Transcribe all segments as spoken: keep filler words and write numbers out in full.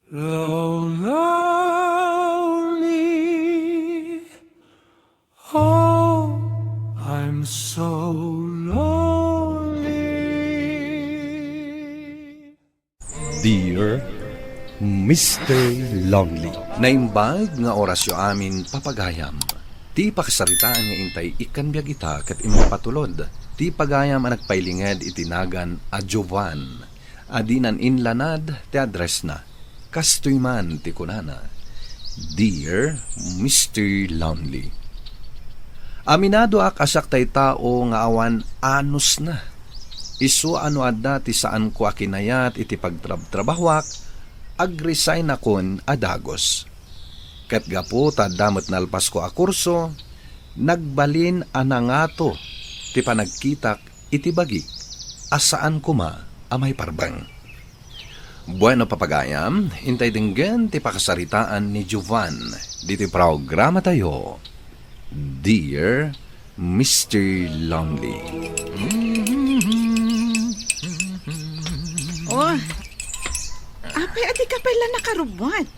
Lonely. Oh, I'm so lonely. Dear Mister Lonely. Naimbag nga orasyo amin, papagayam. Ti pakasaritaan nga intay ikkan biag ita ket immapatulod ti pagayam a nagpailinged iti nagan a Jovan. A dinan inlanad ti addressna. Kastoy man ti kunana, "Dear Mister Lonely, aminadoak a siak tay tao nga awan anusna. Isu a no adda ti saanko a kinayat iti pagtrabtrabahoak, agresign-akon a dagus. Ket gapu ta adda met nalpasko a kurso, nagbalin a nangato ti panagkitak iti bagik a saan koma a maiparbeng." Bueno, papagayam, intay denggen ti pakasaritaan ni Jovan ditoy programatayo, Dear Mister Lonely. Oh, apay, adi ka pay la nakarubbuat?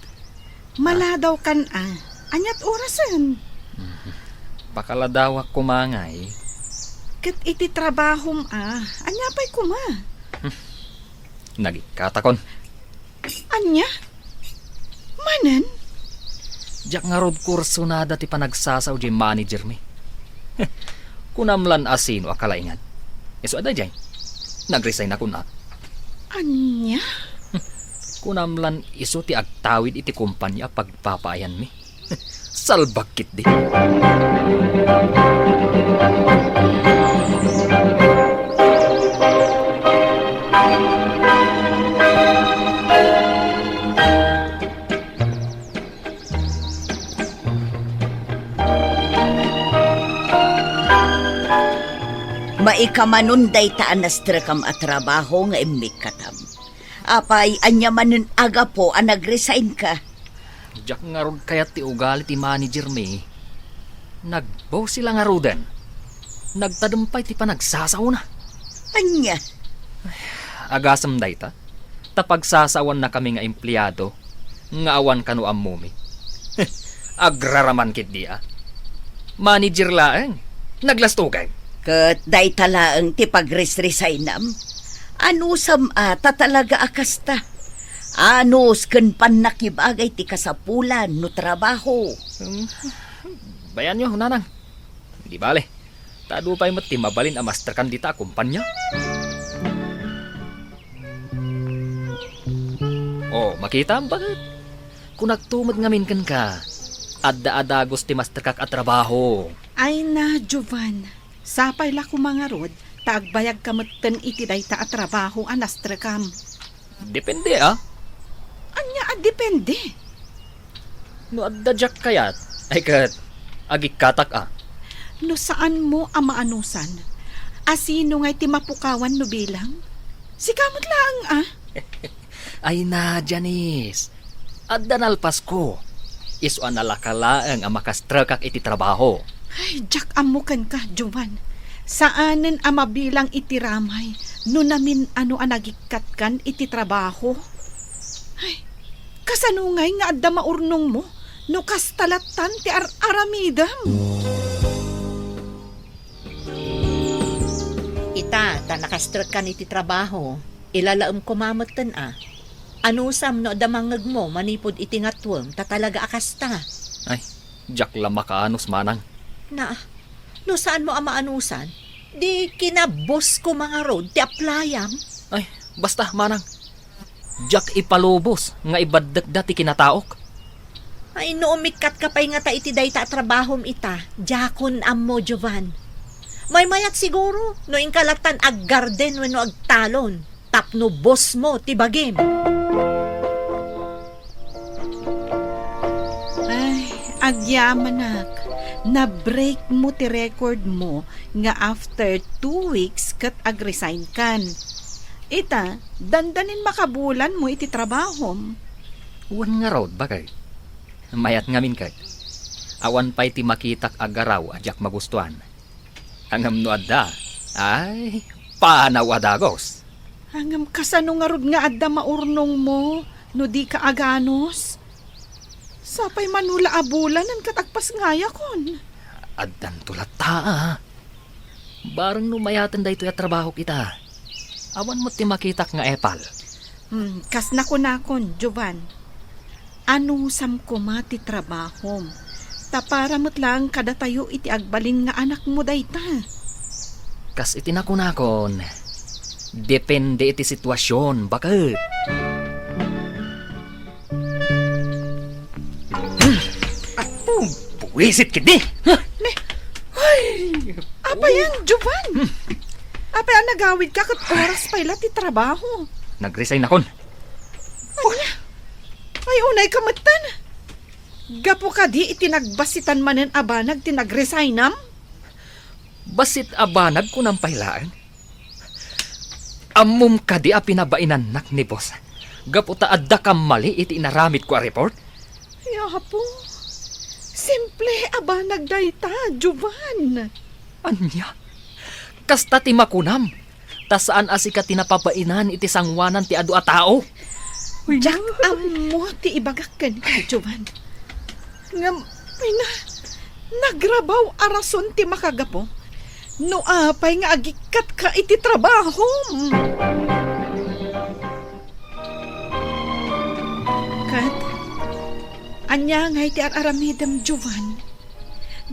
Maladawkan a. Aniat orasen? Pakaladawak koma ngay. Ket iti trabahom a, ania pay koma? Nagikkatakon. Ania? Manen? Diak ngarud kursonada ti panagsasao diay managermi. Kunam lan a sino a kalaingan. Isu a daydiay. Nagresign-akon a. Ania? Kunam lan isu ti agtawid iti kompania a pagpapaayanmi. Salbag ketdi. Maikamanon dayta a nastrekam a trabaho nga immikkatam. Apay, ania manen a gapu a nagresign-ka? Diak ngarud kayat ti ugali ti managermi. Nagbossy la ngaruden. Nagtadem pay ti panagsasaona. Ania? Agasem dayta, ta pagsasaoannakami nga empleado nga awan kano ammomi. Agraraman ketdi a. Manager laeng. Naglastogay. Ket dayta laeng ti pagresresignam? Anusam a ta talaga a kasta? Anus ken pannakibagay ti kasapulan no trabaho. Hmm. Bayanyo, nanang. Di bale. Ta adu pay met ti mabalin a mastrekan dita a kompania. Oh, makitam, baket? Kunakto met ngamin kenka, adda a dagus ti mastrekak a trabaho. Ay na, Jovan. Sapay la koma ngarud, ta agbayagka metten iti dayta a trabaho a nastrekam. Depende, a? Ania a depende? No adda diak kayat, ay ket agikkatak a. No saanmo a maanusan, a sino ngay ti mapukawan no bilang? Sika met laeng a? Ay na, Janice. Adda nalpasko. Isu a nalaka laeng a makastrekak iti trabaho. Ay, diak ammo kenka, Jovan. Saanen a mabilang iti ramay no namin-ano a nagikkatkan iti trabaho. Ay, kasano ngay nga adda maurnongmo no kasta lattan ti ar-aramidem? Ita, ta nakastrekkan iti trabaho, ilalaem koma metten a. Anusam no adda mangngegmo manipud iti ngatoem ta talaga a kasta? Ay, diak la makaanus, manang. Na, no saanmo a maanusan, di kina-boss koma ngarud ti applyam? Ay, basta, manang. Diak ipalubos nga ibaddekda ti kinataok. Ay, no umikkatka pay ngata iti dayta a trabahom ita, diakon ammo, Jovan. Maymayat siguro no inka lattan aggarden wenno agtalon tapno bossmo ti bagim. Ay, agyamanak, na-break mo ti record mo nga after two weeks ket agresign kan. Ita, dandanin makabulan mo iti trabahom. Wen ngarud, bakay. Mayat ngamin ket. Awan pay ti makitak a garaw a diak magustuan. Ngem no adda, ay, panaw a dagus. Ngem kasano ngarud nga adda maurnongmo No dika aganus, sapay mano la a bulanen ket agpasngayakon. Addanto latta, a. Bareng no mayaten daytoy a trabahok ita, awan met ti makitak nga epal. Hmm, kas nakunakon, Jovan, anusam koma ti trabahom, ta para met laeng kadatayo iti agbalin nga anakmo dayta. Kas iti nakunakon, depende iti situasion, baket. Apo, buwisit ketdi. Ne, ay, apay yan, Jovan? Apay a nagawidka ket oras pay la ti trabaho? Nag-resignakon. Ania? Ay, unayka metten. Gapu kadi iti nagbasitan manen a banag ti nag-resignam? Bassit a banag kunam pay laeng? Ammom kadi a pinabainannak ni boss gapu ta adda kammali iti inaramidko a report? Ay, Apo, simple a banag dayta, Jovan. Ania? Kasta ti makunam, ta saan a sika ti napabainan iti sangoanan ti adu a tao? Diak ammo ti ibagak kenka, Jovan. Ngem, ay na, nagrabaw a rason ti makagapu no apay nga agikkatka iti trabahom. Ket, ania ngay ti ar-aramidem, Jovan?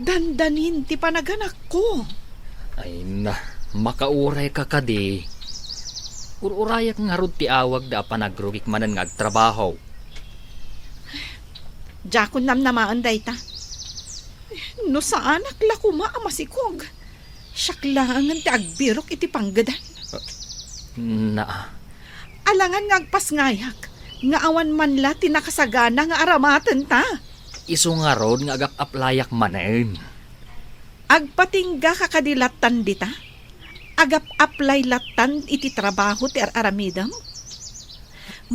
Dandanin ti panaganakko. Ay na, makaurayka kadi. Ur-urayak ngarud ti awagda a panagrugik manen nga agtrabaho. Diakon namnamaen dayta. No saanak la koma a masikog, siak laengen ti agbirok iti panggedan. Naa. Alangan nga agpasngayak nga awan man la ti nakasagana nga aramatenta. Isu ngarud nga agap-aplayak manen. Agpatinggaka kadi lattan dita? Agap-apply lattan iti trabaho ti ar-aramidem?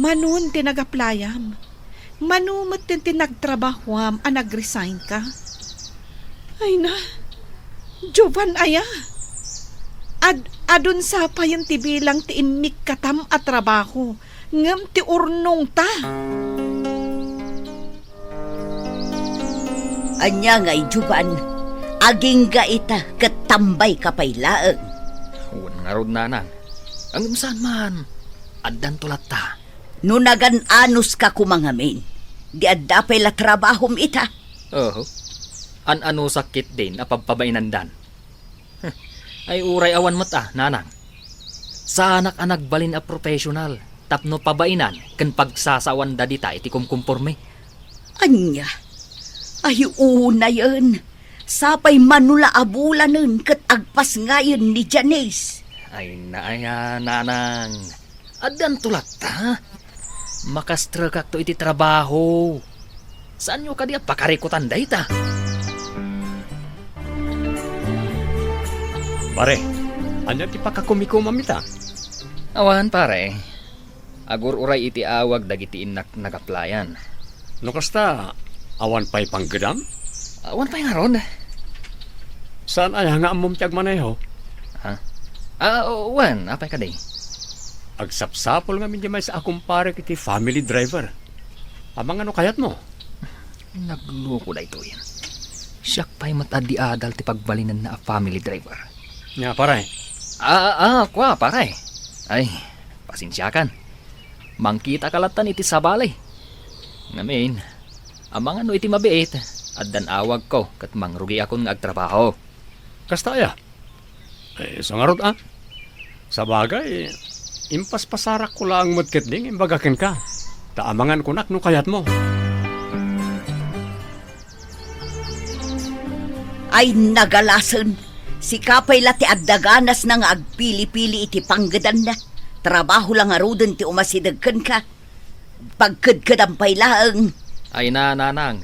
Manon ti nag-applyam? Mano met ti nagtrabahoam a nag-resignka? Ay na, Jovan aya? Ad-, adun sapayen ti bilang ti immikkatam a trabaho, ngem ti urnongta. Ania ngay, Jovan? Agingga ita ket tambayka pay laeng. Wen ngarud, nanang. Ngem saan man, addanto latta. No nagan-anuska koma ngamin, di adda pay la trabahom ita? Oho. An-anusak ketdin a pagpabainandan. Ay, uray awan met a, nanang. Saanak a nagbalin a professional tapno pabainan ken pagsasaawanda dita iti kumkumporme. Ania? Ay, unayen. Sapay mano la a bulanen ket agpasngayen ni Janice. Ay, naaya, nanang. Addanto latta. Makastrekakto iti trabaho. Saanyo kadi a pakarikutan dayta? Pare, ania ti pakakumikumam ita? Awan, pare. Agur-uray iti awag dagiti innak nag-applyan. No kasta, awan pay panggedam? Awan pay ngarud. Saan aya nga ammom ti agmaneho? Ha? Ah, o-, wen, apay kadi? Agsapsapul ngamin di maysa a kumparek iti family driver. Amangan no kayatmo? Nagloko daytoy. Siak pay met a di adal ti pagbalinenna a family driver. Nia, pare? Ah, ah, kua, pare. Ay, pasensiakan. Mangkitaka lattan iti sabali. Ngamin, amangan no iti mabiit, addan awagko ket mangrugiakon nga agtrabaho. Kasta aya? Eh, isu ngarud a. Sabagay, impaspasarakko laeng met ketdi nga imbaga kenka. Ta amangan kunak no kayatmo. Ay, nagalasen. Sika pay la ti adda ganasna nga agpili-pili iti panggedanna. Trabaho la ngaruden ti umasideg kenka. Pagkedkedam pay laeng. Ay na, nanang.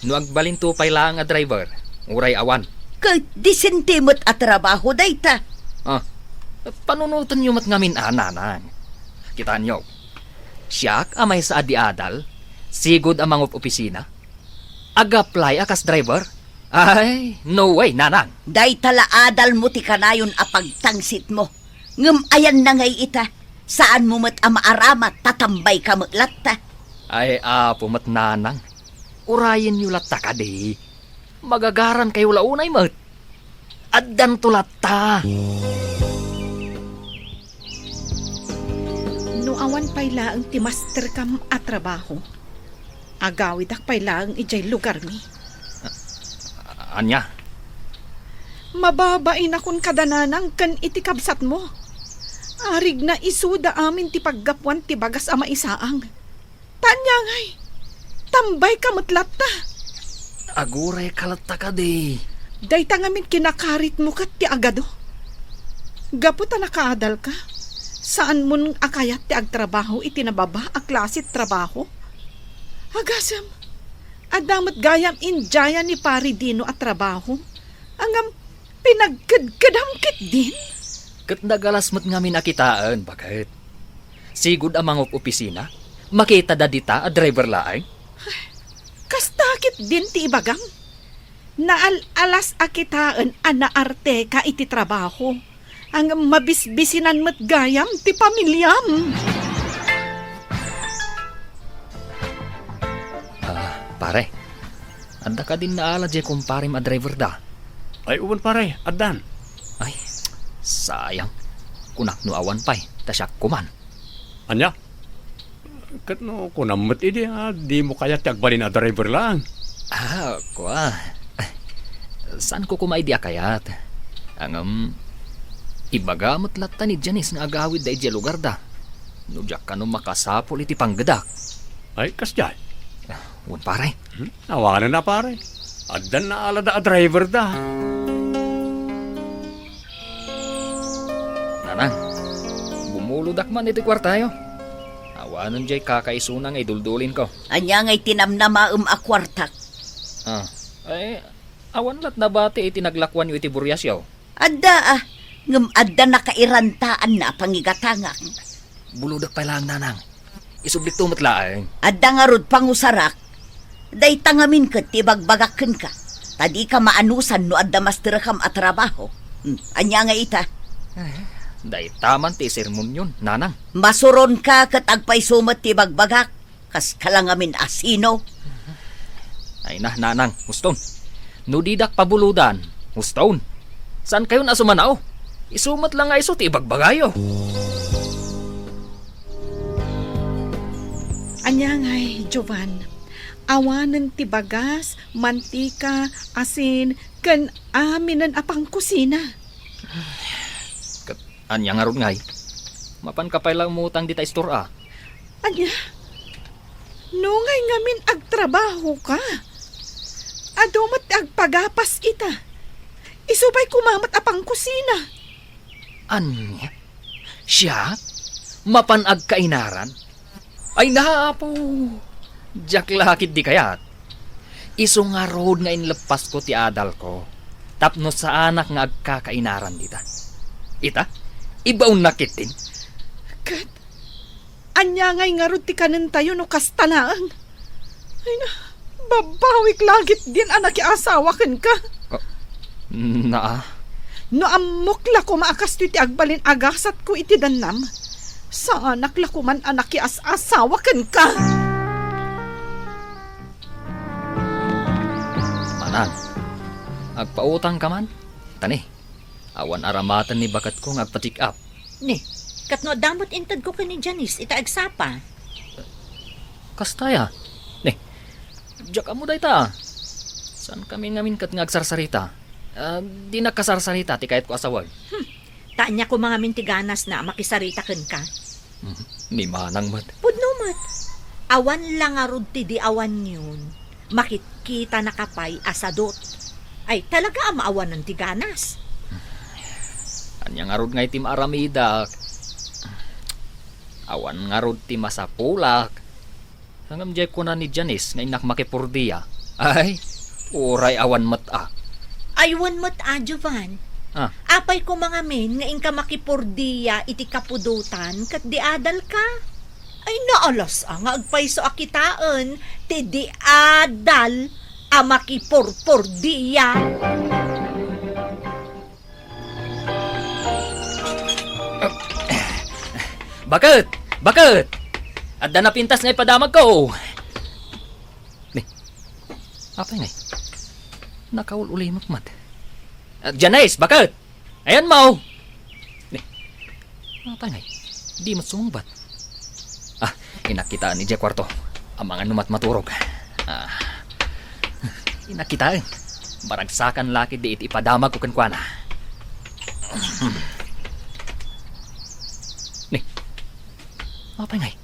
No agbalinto pay laeng a driver, uray awan. Ket disente met a trabaho dayta. Ah, panunotenyo met ngamin a, nanang. Kitaenyo, siak a maysa a di adal, sigud a mangop-opisina, ag-apply a kas driver? Ay, no way, nanang. Dayta la adalmo ti kanayon a pagtangsitmo. Ngem ayanna ngay ita, Saanmo met a maaramat ta tambayka met latta. Ay, apo met, nanang. Urayenyo latta kadi. Magagarankayo la unay met. Addanto latta. No awan pay laeng ti masterkam a trabaho, agawidak pay laeng idiay lugarmi. Ania? Mababainakon kada nanang ken iti kabsatmo. Arigna isuda amin ti paggapuan ti bagas a maisaang. Ta ania ngay, tambayka met latta. Agurayka latta kadi. Dayta ngamin kinakaritmo ket ti agado. Gapu ta nakaadalka, saanmon a kayat ti agtrabaho iti nababa a klase ti trabaho? Agasem, adda met gayam indiayan ni Pari Dino a trabaho. Ngem pinagkedkedam ketdin? Ket nagalas met ngamin a kitaen, baket. Sigud a mangopisina, makitada dita a driver laeng? Kasta ketdin ti ibagam. Naal-alas a kitaen a naarteka iti trabaho. Ngem mabisbisinan met gayam ti pamiliam. Ah, pare. Adda kadin naala diay kumparem a driver da? Ay, wen, pare, addan. Ay, sayang. Kunak no awan pay, ta siak koman. Ania? Ket no kunam met idi a dimo kayat ti agbalin a driver laeng? Ah, kua. Saanko koma idi a kayat. Ngem, ibaga met latta ni Janice nga agawidda idiay lugarda. No diak kano makasapul iti panggedak. Ay, kasdiay? Ah, wen, pare. Hmm? Awanen a, pare. Addan naalada a driver da. Nanang, bumulodak man iti kuartayo. Awanen diay kakaisuna nga iduldulinko. Ania ngay ti namnamaem a kuartak? Ah, ay, awan lat nabati iti naglakuanyo iti buriasyo? Adda, ah, ngem adda nakairantaanna a pangigatangak. Bulodek pay laeng, nanang. Isublikto met laeng. Adda ngarud pangusarak. Dayta ngamin ket ti ibagbagak kenka. Ta dika maanusan no adda masterekam a trabaho. Hmm, ania nga ita? Eh, dayta man ti sermonyon, nanang. Masuronka ket agpayso met ti ibagbagak. Kaska la ngamin a sino? Ay na, nanang, huston. No didak pabulodan, huston. Saankayon a sumanao? Isu met la nga isu ti ibagbagayo. Ania ngay, Jovan? Awanen ti bagas, mantika, asin, ken aminen a pangkusina. Ket ania ngarud ngay? Mapanka pay la umutang dita istor a. Ania? No ngay ngamin agtrabahoka, adu met ti agpagapas ita. Isu pay koma met a pangkusina. Ania? Siak? Mapan agkainaran? Ay, na, Apo! Diak la ketdi kayat. Isu ngarud nga inleppasko ti adalko tapno saanak nga agkakainaran dita. Ita, ibaonnak ketdin. Ket ania ngay ngarud ti kanentayo no kasta laeng? Ay na, babawik la ketdin a nakiasawa kenka. Ah, naa. No ammok la koma a kastoy ti agbalin a gasatko iti dannam, saanak la koman a nakias-asawa kenka. Manang, agpautangka man? Tani, awan aramaten ni baketko nga agpa-check up. Ni, ket no adda met intedko ken ni Janice ita agsapa? Kasta aya? Ni, diak ammo dayta. Saankami ngamin ket nga agsarsarita. Ah, dinak kasarsarita ti kayatko a sawen. Hmm. Ta ania koma ngamin ti ganasna a makisarita kenka? Hmm. Ni manang met. Pudno met. Awan la ngarud ti di awanyon. Makitkitanaka pay a sadut. Ay, talaga a maawanan ti ganas. Ania ngarud ngay ti maaramidak? Awan ngarud ti masapulak. Ngem diay kuna ni Janice nga innak makipordia. Ay, uray awan met a. Ay, wen met a, Jovan. Ah. Apay koma ngamin nga inka makipordia iti kapudotan ket di adalka? Ay, naalas a nga agpayso a kitaen ti di adal a makiporpordia. Baket! Baket! Adda napintas nga ipadamagko. Ni, apay ngay? Nakaul-ulimek met. Ah, Janice, baket! Ayanmo! Ni, apay ngay? Di met sumungbat. Ah, inakitaen idiay kuarto. Amangan no matmaturog. Ah, inakitaen. Maragsakan la ketdi iti ipadamagko kenkuana. Ni, apay ngay?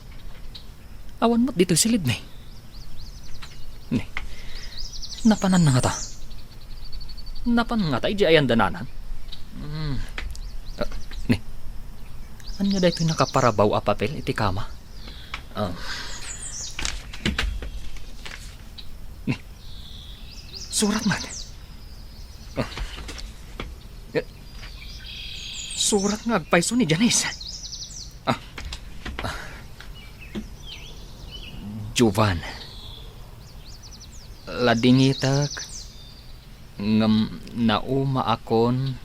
Awan met ditoy silidmi. Ni, napananna ngata? Napan ngata idiay ayanda, Nanang? Hmm. Ah, ni, ania daytoy nakaparabaw a papel iti kama? Ah. Ni, surat met. Ah. Eh, surat nga agpayso ni Janice. Ah. Ah. Jovan, ladingitek ngem naumaakon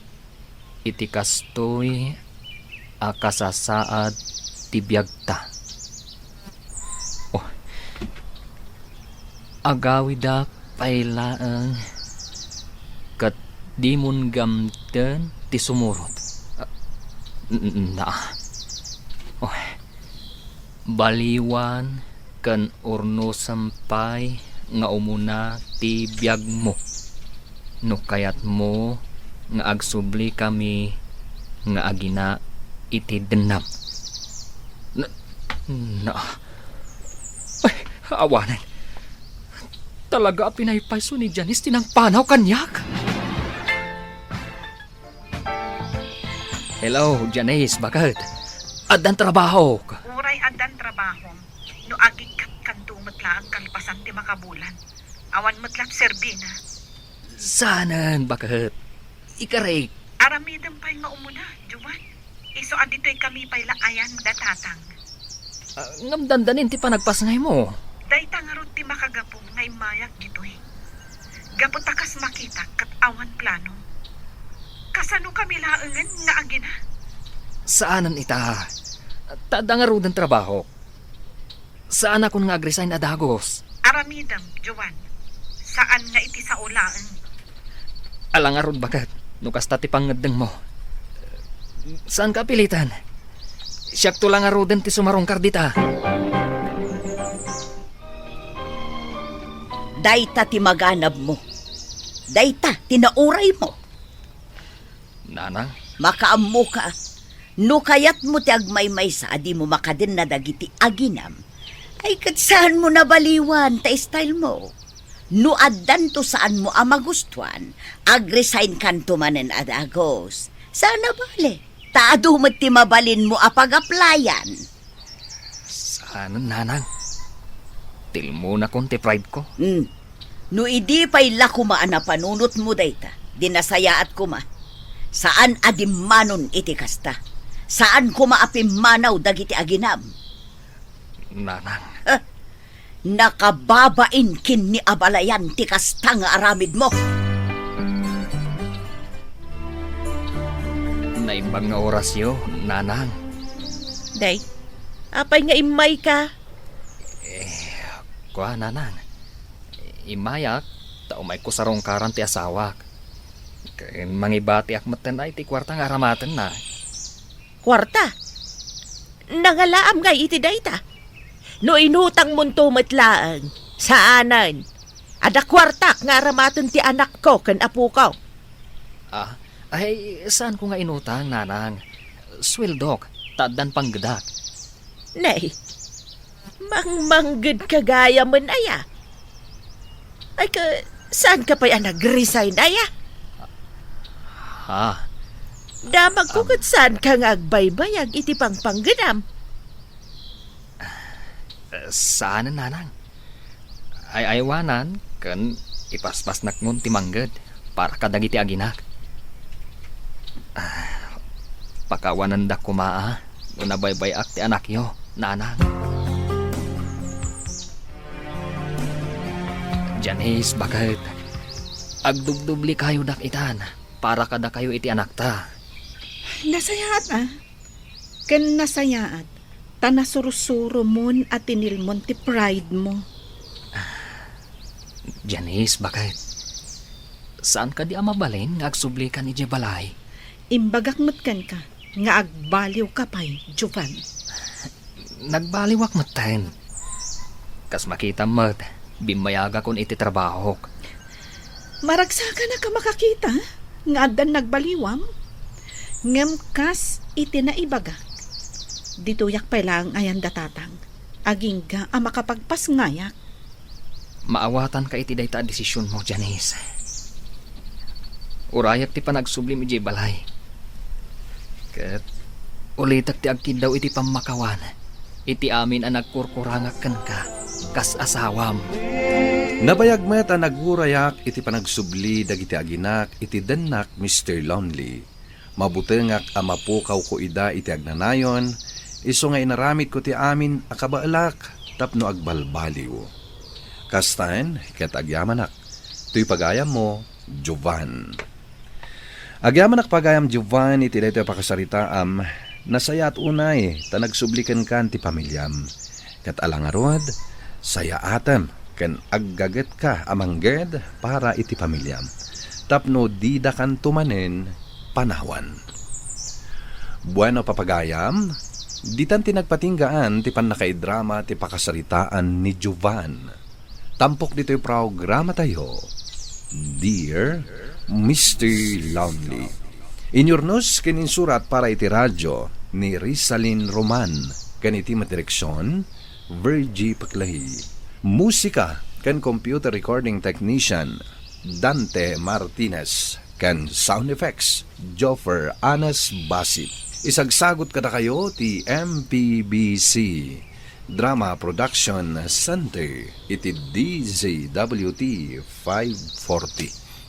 iti kastoy a kasasaad ti biagta. Oh, agawidak pay laeng ket dimon gamten ti sumurot. Ah, n-, n-, naa. Oh, baliwan ken urnosem pay nga umuna ti biagmo. No kayatmo nga agsublikami nga agina iti dennam. Na, na, ay, awanen. Talaga a pinaypayso ni Janice ti nangpanaw kaniak? Hello, Janice, baket? Addan trabahok. Uray addan trabahom, no agikkat kanto met laeng kalpasan ti makabulan. Awan met la ti serbina. Saanen, baket? Ikarik. Aramidem pay nga umuna, Jovan. Isu a ditoy kami pay la ayan da tatang. Ah, ngem dandanin ti panagpasngaymo. Dayta ngarud ti makagapu nga immayak ditoy. Gapu ta kas makitak ket awan plano. Kasano kami laengen nga agina? Saanen ita. Ta adda ngaruden trabahok. Saanakon nga agresign a dagus. Aramidem, Jovan. Saan nga iti sao laeng. Ala ngarud, baket, no kasta ti pangngeddengmo. Saanka a pilitan. Siakto la ngaruden ti sumarungkar dita. Dayta ti maganabmo. Dayta ti nauraymo. Nanang? Makaammoka. No kayatmo ti agmaymaysa a dimo makadenna dagiti aginam, ay ket saanmo nabaliwan ta stylemo. No addanto saanmo a magustuan, agresign-kanto manen a dagus. Saan a bale, ta adu met ti mabalinmo a pag-applyan. Saan, Nanang? Tilmonakon ti pride ko. Hmm. No idi pay la koma a napanunotmo dayta, di nasayaat koma. Saan a dimmanon iti kasta. Saan koma a pimmanaw dagiti aginam. Nanang. Ah, nakababain ken ni abalayan ti kasta nga aramidmo. Naimbag nga orasyo, Nanang. Day, apay nga immayka? Eh, kua, Nanang. Immayak, ta umayko sarungkaran ti asawak. Ken mangibatiak metten iti kuarta nga aramatenna. Kuarta? Nangalaam ngay iti dayta? No inutangmonto met laeng, saanen. Adda kuartak nga aramaten ti anakko ken apoko. Ah, ay, saanko nga inutang, Nanang. Sueldok, ta addan panggedak. Nay, mangmanggedka gayamen aya? Ay ka, saanka pay a nag-resign aya? Ha? Damagko ket saanka nga agbaybayag iti pangpanggedam. Saanen, Nanang. Ay-aywanan ken ipaspasnekmon ti mangged para kadagiti aginak. Ah, pakawanendak koma a no nabaybay-ak ti anakyo, Nanang. Janice, baket, agdubdubli kayo dak itan para kadakayo iti anakta. Nasayaat a. Ken nasayaat a nasurusuromon a tinilmon ti pride mo. Janice, bakit? Saan kadi a mabalin nga agsublikan idiay balay? Imbagak met kenka nga agbaliwka pay, Jovan. Nagbaliwak metten. Kas makitam met, bimmayagakon iti trabahok. Maragsakanak a makakita nga addan nagbaliwam. Ngem kas iti naibagak, ditoyak pay laeng a yanda, Tatang, agingga a makapagpasngayak. Maawatanka iti dayta a desisionmo, Janice. Urayek ti panagsublim idiay balay. Ket ulitek ti agkiddaw iti pammakawan iti amin a nagkurkurangak kenka kas asawam. Nabayag met a nagurayak iti panagsubli dagiti aginak iti dennak, Mister Lonely. Mabutengak a mapukawko ida iti agnanayon, isu nga inaramidko ti amin a kabaelak tapno agbalbaliw. Kastaen ket agyamanak. Toy pagayammo, Jovan. Agyamanak pagayam, Jovan, iti daytoy a pakasaritaam, nasayaat unay ta nagsubli kenka ti pamiliam. Ket ala ngarud, sayaatem ken aggagetka a mangged para iti pamiliam, tapno didakanto manen panawan. Bueno, papagayam, ditan ti nagpatinggaan ti pannakaidrama ti pakasaritaan ni Jovan. Tampok ditoy programatayo, Dear Mister Lonely. Inyurnos ken insurat para iti radyo ni Rizalin Roman, ken iti met direksion, Virgie Paclay. Musika ken computer recording technician, Dante Martinez, ken sound effects, Joffer Anas Basit. Isagsagot kadakayo ti M P B C Drama Production Center iti D Z W T five forty.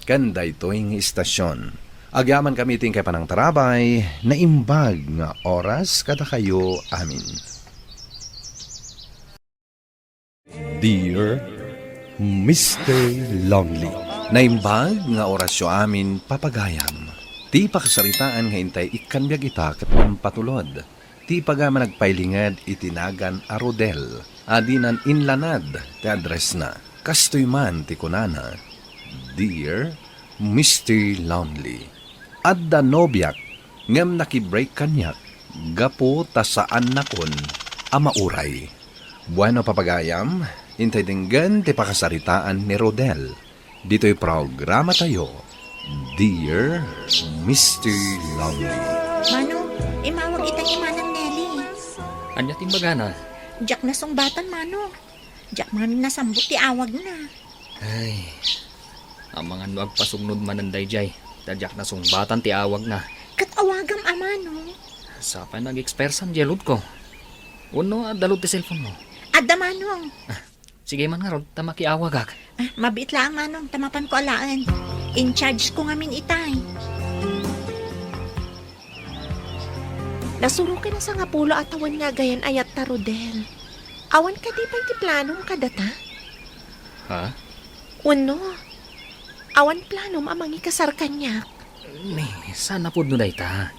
Ken daytoy nga istasyon, agyamankami iti inkay panangtarabay, naimbag nga oras kadakayo amin. Dear Mister Lonely. Naimbag nga orasyo amin, papagayam. Ti pakasaritaan nga intay ikkan biag ita ket mampatulod. Ti pagayam a nagpailinged iti nagan a Rodel a dinan inlanad ti addressna. Kastoy man ti kunana, Dear Mister Lonely. Adda nobiak ngem nakibreak kaniak gapu ta saannakon a mauray. Bueno, papagayam, intay denggen ti pakasaritaan ni Rodel ditoy programatayo, Dear Mister Lonely. Manong, imawag ita ni Manang Nelly. Ania ti imbagana? Diak nasungbatan, Manong. Diak ngamin nasambut ti awagna. Ay, amangan no agpasugnod manen daydiay, ta diak nasungbatan ti awagna. Ket awagam a, Manong. Sapay nag-expiresan diay load ko. Wenno adda load ti cellphone mo? Adda, Manong. Ah, sige man ngarud, ta makiawagak. Ah, mabiit laeng, Manong, ta mapanko alaen. In charge ko ngamin itay. Nasuroken a sangapulo a tawen nga agayan a yatta, Rodel. Awan kadi pay ti planom kadata? Ha? Wenno, awan planom a mangikasar kaniak? Ni, saan a pudno dayta?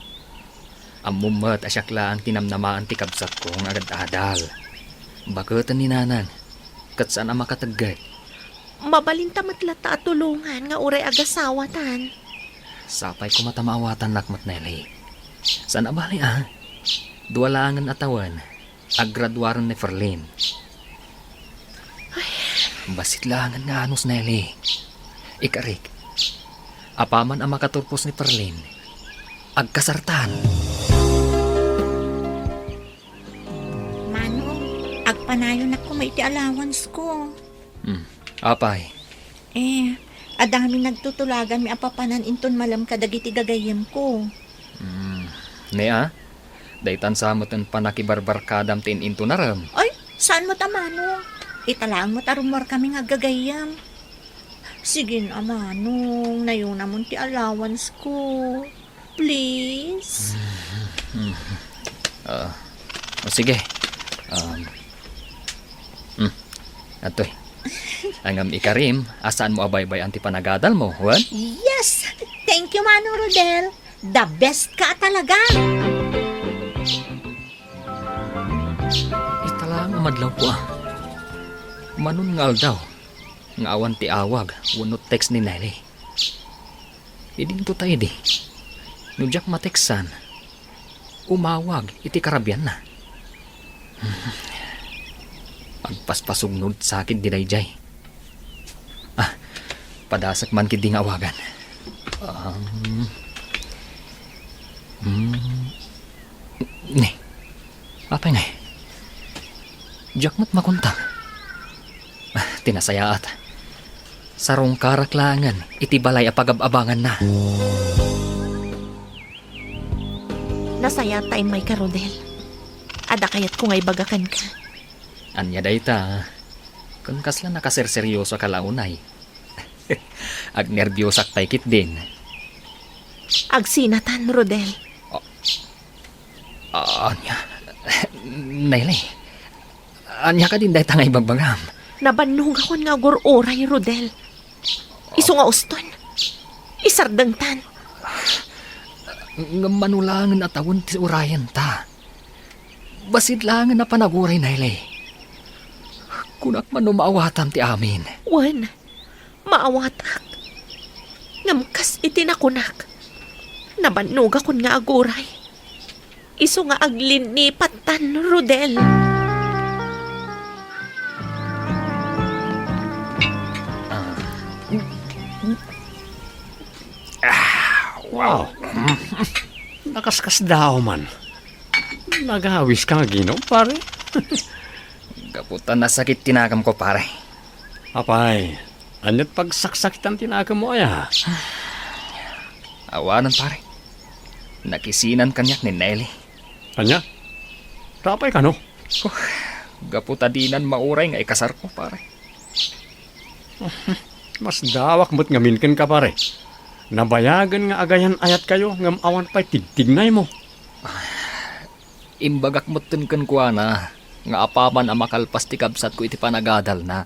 Ammom met a siak laeng ti namnamaen ti kabsatko nga agad-adal. Baketen ni Nanang, ket saan a makateggek. Mabalinta met latta a tulongan nga uray agasawatan. Sapay koma ta maawatannak met, Nelly. Saan a bali, a? Dua laengen a tawen, aggraduaren ni Ferlin. Ay. Bassit laengen nga anus, Nelly. Ikarik, apaman a makaturpos ni Ferlin, agkasartan. Manong, agpanayonak koma iti allowance ko. Hmm. Apay? Eh, adda ngamin nagtutulaganmi a papanan inton malem kadagiti gagayyemko. Hmm. Ni a? Daytan sa met ti pannakibarbarkadam ti in-intonarem. Ay, saan met a, Manong. Ita laeng met a rummuarkami nga aggagayyem. Sige a, Manong, nayonamon ti allowance ko. Please? Ah, o sige. Um, hmm, adtoy. Ngem ikarim a saanmo a baybay-an ti panagadalmo, wen? Yes! Thank you, Manong Rodel. The best ka talaga! Madlawko a. Manon nga aldaw nga awan ti awag wenno text ni Nelly. Idinto ta idi. No diak matextan, umawag iti karabianna. Agpaspasugno ti sakit daydiay. Ah, padasek man ketdi nga awagan. Um, hmm. Ni, apay ngay? Diak met makuntang. Ah, ti nasayaat. Sarungkarak laengen iti balay a pagab-abanganna. Nasayaat ta immayka, Rodel. Adda kayatko nga ibaga kenka. Ania dayta? Ken kasla nakaserseryosoka la unay. Agnerbiosakto ketdin. Agsinatan, Rodel. Ah, ania? Nelly, ania kadin dayta nga ibagbagam? Nabannogakon nga agur-uray, Rodel. Isu nga uston. Isardengtan. Ngem mano laengen a tawen ti urayenta. Bassit laengen a panaguray, Nelly. Kunak man no maawatam ti amin. Wen, maawatak. Ngem kas iti nakunak, nabannogakon nga aguray. Isu nga aglinnipattan, Rodel. Ah, wow. Wow. Nakaskasdaaw man. Nagawiska nga aginom, pare? Gapu ta nasakit ti naganko, pare. Apay, ania't pagsaksakitan ti naganmo aya? Awanen, pare. Nakisinan kaniak ni Nelly. Ania? Apay kano? Oh, gapu ta dinan mauray nga ikasarko, pare. Masdawak met ngamin kenka, pare. Nabayagen nga agayan-ayatkayo ngem awan pay tigtignaymo. Imbagak metten kenkuana nga apaman a makalpas ti kabsatko iti panagadalna.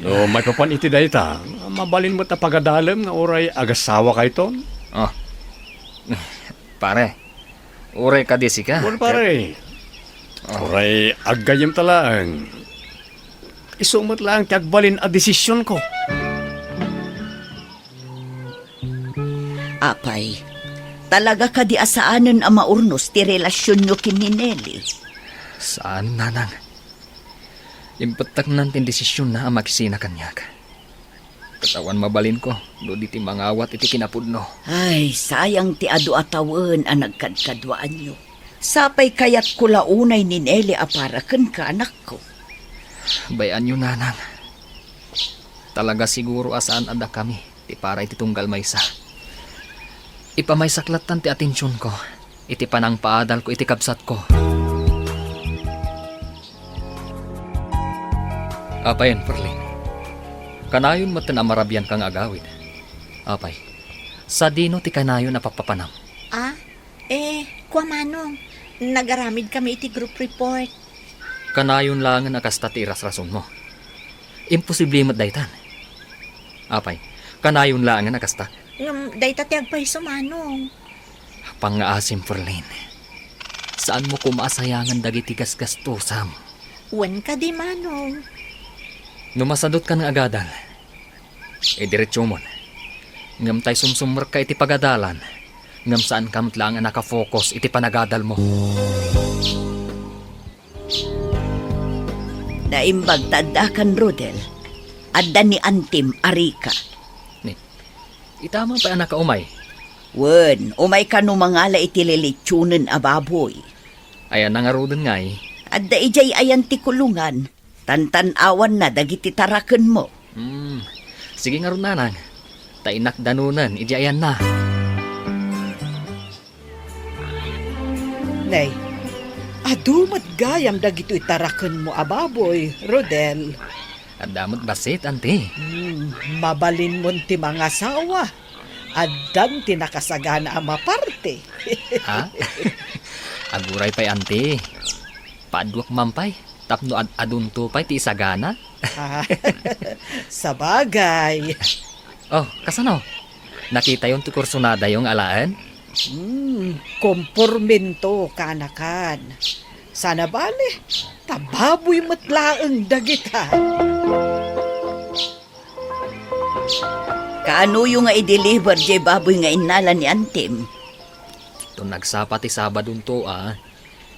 No maipapan iti dayta, mabalin met a pagadalem nga uray agasawakayton? Ah. Pare, uray kadi sika? Wen, pare. Ah. Uray aggayyemta laeng. Isu met laeng ti agbalin a desisionko. Apay, talaga kadi a saanen a maurnos ti relasionyo ken ni Nelly? Saan, nanang. Impettaknan ti desisionna a makisina kaniak. Ket awan mabalinko no di ti mangawat iti kinapudno. Ay, sayang ti adu a tawen a nagkadkaduaanyo. Sapay kayatko la unay ni Nelly a para kenka, anakko. Bay-anyo, nanang. Talaga siguro a saan a dakami ti para iti tunggal maysa. Ipamaysak lattan ti atensionko iti panangpaadalko iti kabsatko. Apay, Perlin, kanayon metten a marabianka nga agawid. Apay, sadino ti kanayon a pappapanam? Ah, eh, kua, Manong. Nagaramidkami iti group report. Kanayon laengen a kasta ti irasrasonmo. Imposible met daytan. Apay, kanayon laengen a kasta? Ngem dayta ti agpayso, Manong. Pangngaasim, Perlin. Saanmo koma a sayangen dagiti gasgastosam. Wen kadi, Manong. No masadutkan nga agadal, idiretsomon. Ngem tay sumsumrekka iti pagadalan, ngem saanka met laeng a nakafocus iti panagadalmo. Naimbag ta addakan, Rodel. Adda ni antim a Rica. Ni, ita man pay a nakaumay? Wen, umay kano mangala iti lilitsionen a baboy. Ayanna ngaruden ngay? Adda idiay ayan ti kulongan. Tantan-awanna dagiti tarakenmo. Hmm. Sige ngarud, nanang. Ta innak danonen idiay ayanna. Nay, adu met gayam dagitoy tarakenmo a baboy, Rodel. Adda met bassit, anti. Hmm, mabalinmon ti mangasawa. Addan ti nakasagana a maparti. Ha? Aguray pay, anti. Paduak man pay, tapno ad-adunto pay ti isagana. Ah, sabagay. Oh, kasano? Nakitayon ti kursonadayo nga alaen? Hmm, kompormento, kaanakan. Sana bale, ta baboy met laeng dagita. Kaanoyo nga i-deliver jay baboy nga innala ni Antim? Ton nagsapa ti Sabadonto a,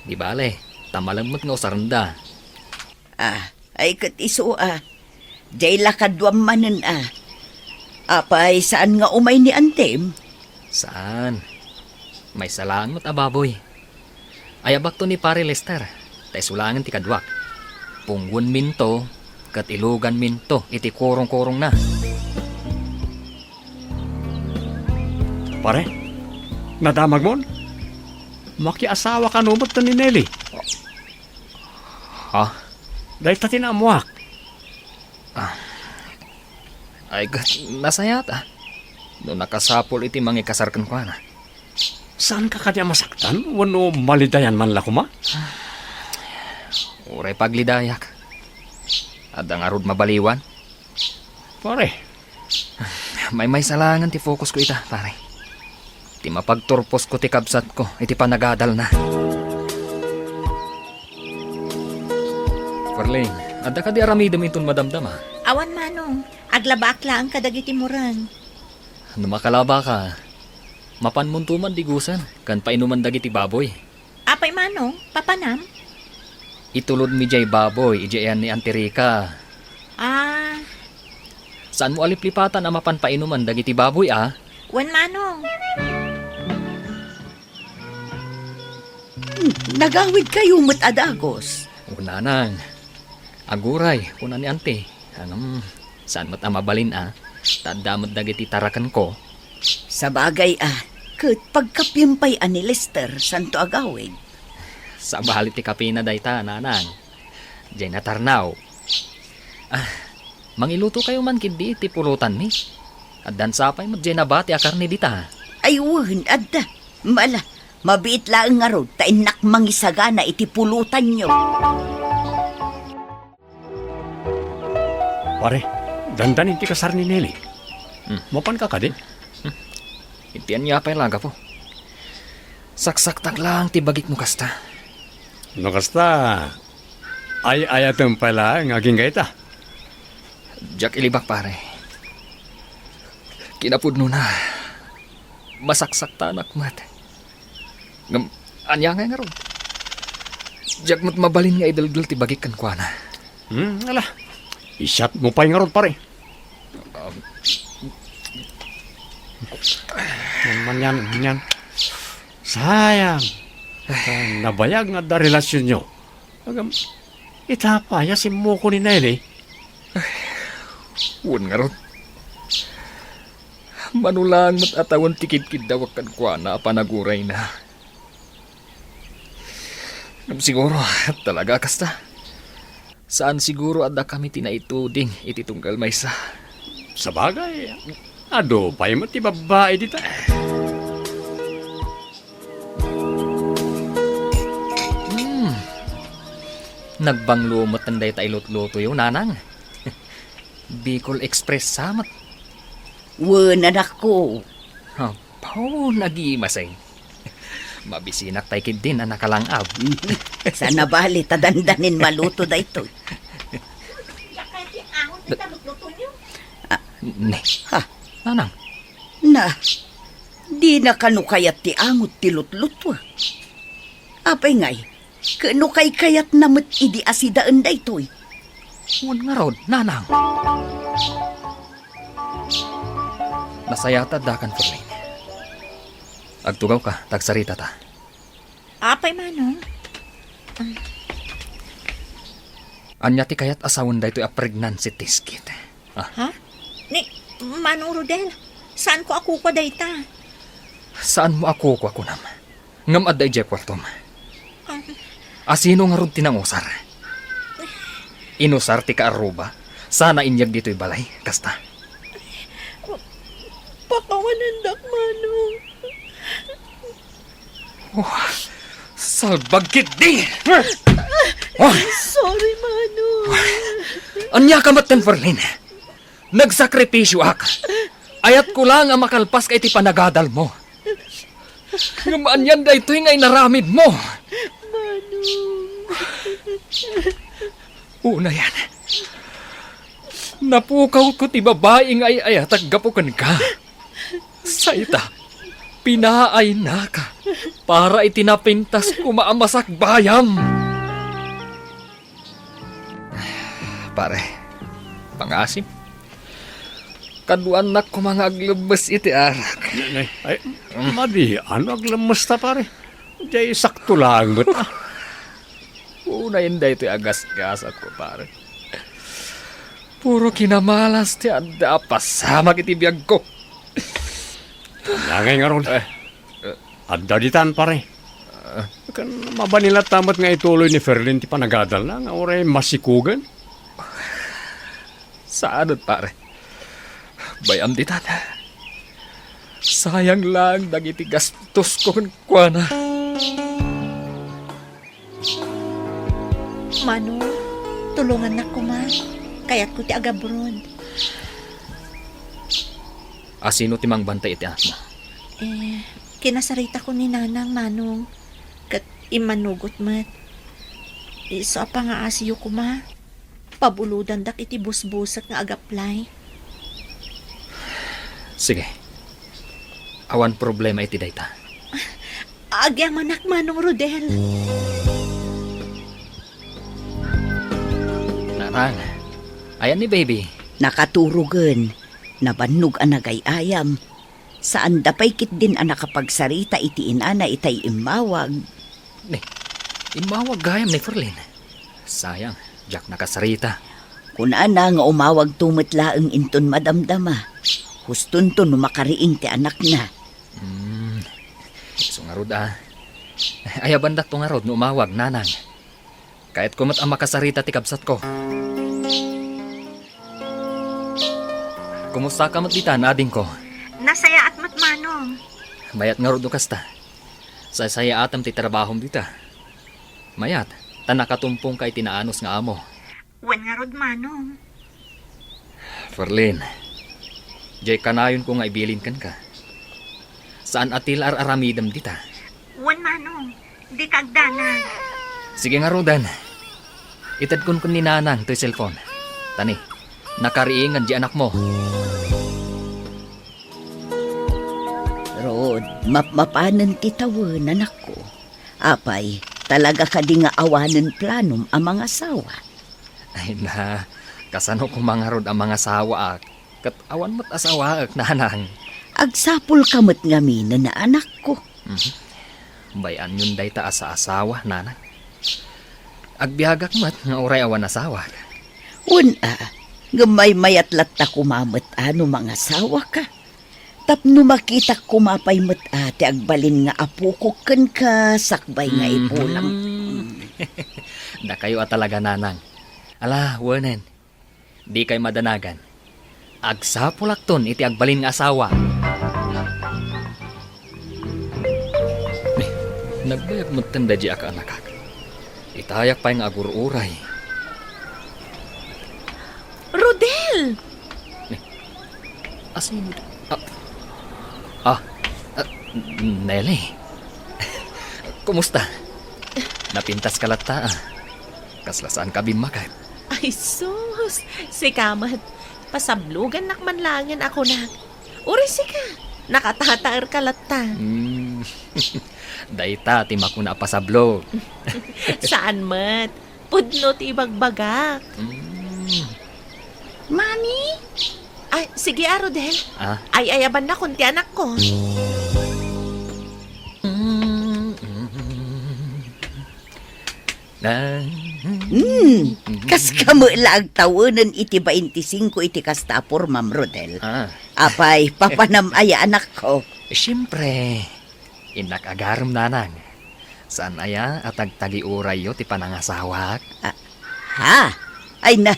di bale, ta malem met nga usarenda. Ah, ay ket isu a. Jay la kaduam manen a. Apay, saan nga umay ni Antim? Saan. Maysa laeng met a baboy. Ayabakto ni Pare Lester, ta isu laengen ti kaduak. Punggonminto, ket iluganminto iti kurong-kurongna. Pare, nadamagmon? Makiasawa kano met ni Nelly? Ha? Dayta ti naammoak. Ah. Ay, ket nasayaat a. No nakasapul iti mangikasar kenkuana. Saanka kadi a masaktan wenno malidayan man la koma? Uray paglidayak. Adda ngarud mabaliwan? Pare. Maymaysa laengen ti fokusko ita, pare. Ti mapagturposko ti kabsatko iti panagadalna. Perling, adda kadi aramidem inton madamdama? Awan, Manong. Aglabaak laeng kadagiti mureng. No makalabaka, mapanmonto man digusen ken painuman dagiti baboy. Apay, Manong, papanam? Itulodmi jay baboy idiay ayan ni Auntie Rica. Ah. Saanmo a liplipatan a mapan painuman dagiti baboy, a? Wen, Manong. Nagawidkayo met a dagus. O, nanang. Aguray, kuna ni Auntie. Ngem, saan met a mabalin a, ta adda met dagiti tarakenko. Sabagay a, ket pagkapiem pay a ni Lester, santo agawid. Sabali ti kapina dayta, nanang. Jay natarnaw. Ah, mangilutokayo man ketdi iti pulotanmi. Addan sapay met jay nabati a karne dita. Ay wen, adda. Mala, mabiit laeng ngarud ta innak mangisagana iti pulotanyo. Pare, dandanin ti kasar ni Nelly. Hmm. Mapanka kadi? Hmm. Iti ania pay la, gapu. Saksaktak laeng ti bagik no kasta. No kasta, ay-ayatem pay laeng agingga ita. Diak ilibak, pare. Kinapudnona, masaksaktanak met. Ngem, ania ngay ngarud? Diak met mabalin nga idelgel ti bagik kenkuana. Hmm, ala. Isiatmo pay ngarud, pare. Um, Yan man yan, yan. Sayang. Nabayag nga adda relasyonyo. Agam, ita pay a simmuko ni Nelly. Wen ngarud. Mano laeng met a tawen ti kidkiddawak kenkuana a panagurayna. Ngem siguro, talaga a kasta. Saan siguro a dakami ti naituding iti tunggal maysa. Sabagay, adu pay met ti babbai dita. Hmm. Nagbanglo met dayta ilutlutoyo, nanang. Bicol Express sa met. Wen, anakko. Apo, nagimasay. Mabisinak tay kiddin a nakalang-ab. Sana bali ta dandanin maluto daytoy. Diak kayat ti angot ti lutlutoyo. Ah. Ne. Ha? Nanang. Na, dina kano kayat ti angot ti lutluto. Apay ngay, ket no kaykayatna met idi asidaen daytoy? Wen ngarud, nanang. Nasayaat addakan, Ferlin. Agtugawka, ta agsaritata. Apay, Manong? Ania ti kayat a sawen daytoy a pregnancy test kit? Ah. Ha? Ni, Manong Rodel, saanko a kukua dayta. Saanmo a kukua, kunam? Ngem adda idiay kuartom. Ah. A, sino ngarud ti nangusar? Inusar ti kaarruba, sana inyeg ditoy balay, kasta. Pakawanendak, Manong. Oh, salbag ketdi! Oh! Sorry, Manong. Ania ka met, Ferlin? Nagsakripisioak. Ayatko laeng a makalpaska iti panagadalmo. Ngem anian daytoy nga inaramidmo? Manong. Unayen, napukawko ti babai nga ay-ayatek gapu kenka. Sa ita, pinaaynaka para iti napintas koma a masakbayam. Pare, pangasim. Kaduanak koma nga aglemmes iti arak. Ne, ne, ay, madi, ano aglemmes ta, pare? Jay sakto laeng met, ah. Unayen daytoy a gasgasatko, pare. Puro kinamalas ti adda a pasamak iti biagko. Nangay ngarud. Eh, eh. Adda ditan, pare. Ah. Ken mabalin latta met nga ituloy ni Ferlin ti panagadalna nga uray masikugen. Saanen, pare. Bay-am ditan. Sayang laeng dagiti gastosko kenkuana. Manong, tulongannak koma. Kayatko ti agabroad. A sino ti mangbantay iti anakmo? Eh, kinasaritakon ni Nanang, Manong. Ket immanugot met. Isu a pangaasiyo koma. Pabulodandak iti busbusek nga agaplay. Sige. Awan problema iti dayta. Agyamanak, Manong Rodel. Nanang, ayan ni baby? Nakaturogen. Nabannog a nagay-ayam. Saanda pay ketdin a nakapagsarita iti inana itay immawag. Ni, immawag gayam ni Ferlin. Sayang, diak nakasarita. Kunana nga umawagto met laeng inton madamdama. Hustonto no makariing ti anakna. Hmm. Isu ngarud, a. Ayabandakto ngarud no umawag, Nanang. Kayatko met a makasarita ti kabsatko. Kumustaka met ditan, adingko? Nasayaat met, Manong. Mayat ngarud no kasta. Saysayaatem ti trabahom dita. Mayat, ta nakatumpongka iti naanus nga amo. Wen ngarud, Manong. Ferlin, jay kanayonko nga ibilin kenka. Saan a ti la ar-aramidem dita. Wen, Manong. Dika agdanag. Sige ngaruden. Itedkon ken ni Nanang toy cellphone. Tani, nakariingen di anakmo. Rod, mapmapanen ti tawen, anakko. Apay, talaga kadi nga awanen planom a mangasawa? Ay na, kasano koma ngarud a mangasawaak? Ket awan met asawaek, Nanang. Agsapulka met ngamin, anakko. Mhm. Bay-anyon dayta a saasawa, Nanang. Agbiagak met nga uray awan asawak. Wen a, ngem maymayat latta koma met a no mangasawaka. Tapno makitak koma pay met a ti agbalin nga apokok kenka sakbay nga, mhm, ipulang. Dakayo a talaga, Nanang. Ala, wenen. Dikay madanagan. Agsapulakton iti agbalin nga asawa. Ni, nagbayag metten daydi a kaanakak. Itayak pay nga agur-uray. Rodel! Ni, asino di-, ah, ah, ah, Nelly. Kumusta? Napintas ka latta, ah. Kasla saan ka bimmakat? Ay, sus! Sika met. Pasablogannak man laengen a kunak. Uray sika, nakatataerka latta. Hmm. Dayta ti makuna a pasablog. Saan met. Pudno ti ibagbagak. Hmm. Mami? Ay, sige a, Rodel. Ah? Ay-ayabannakon ti anakko. Hmm, kaska met la agtawenen iti baintisingko iti kasta a pormam, Rodel. Ah. Apay, papanam aya, anakko? Siempre, innak agarem, Nanang. Saan aya a tagtagiurayyo ti panangasawak? Ah, ha? Ay na.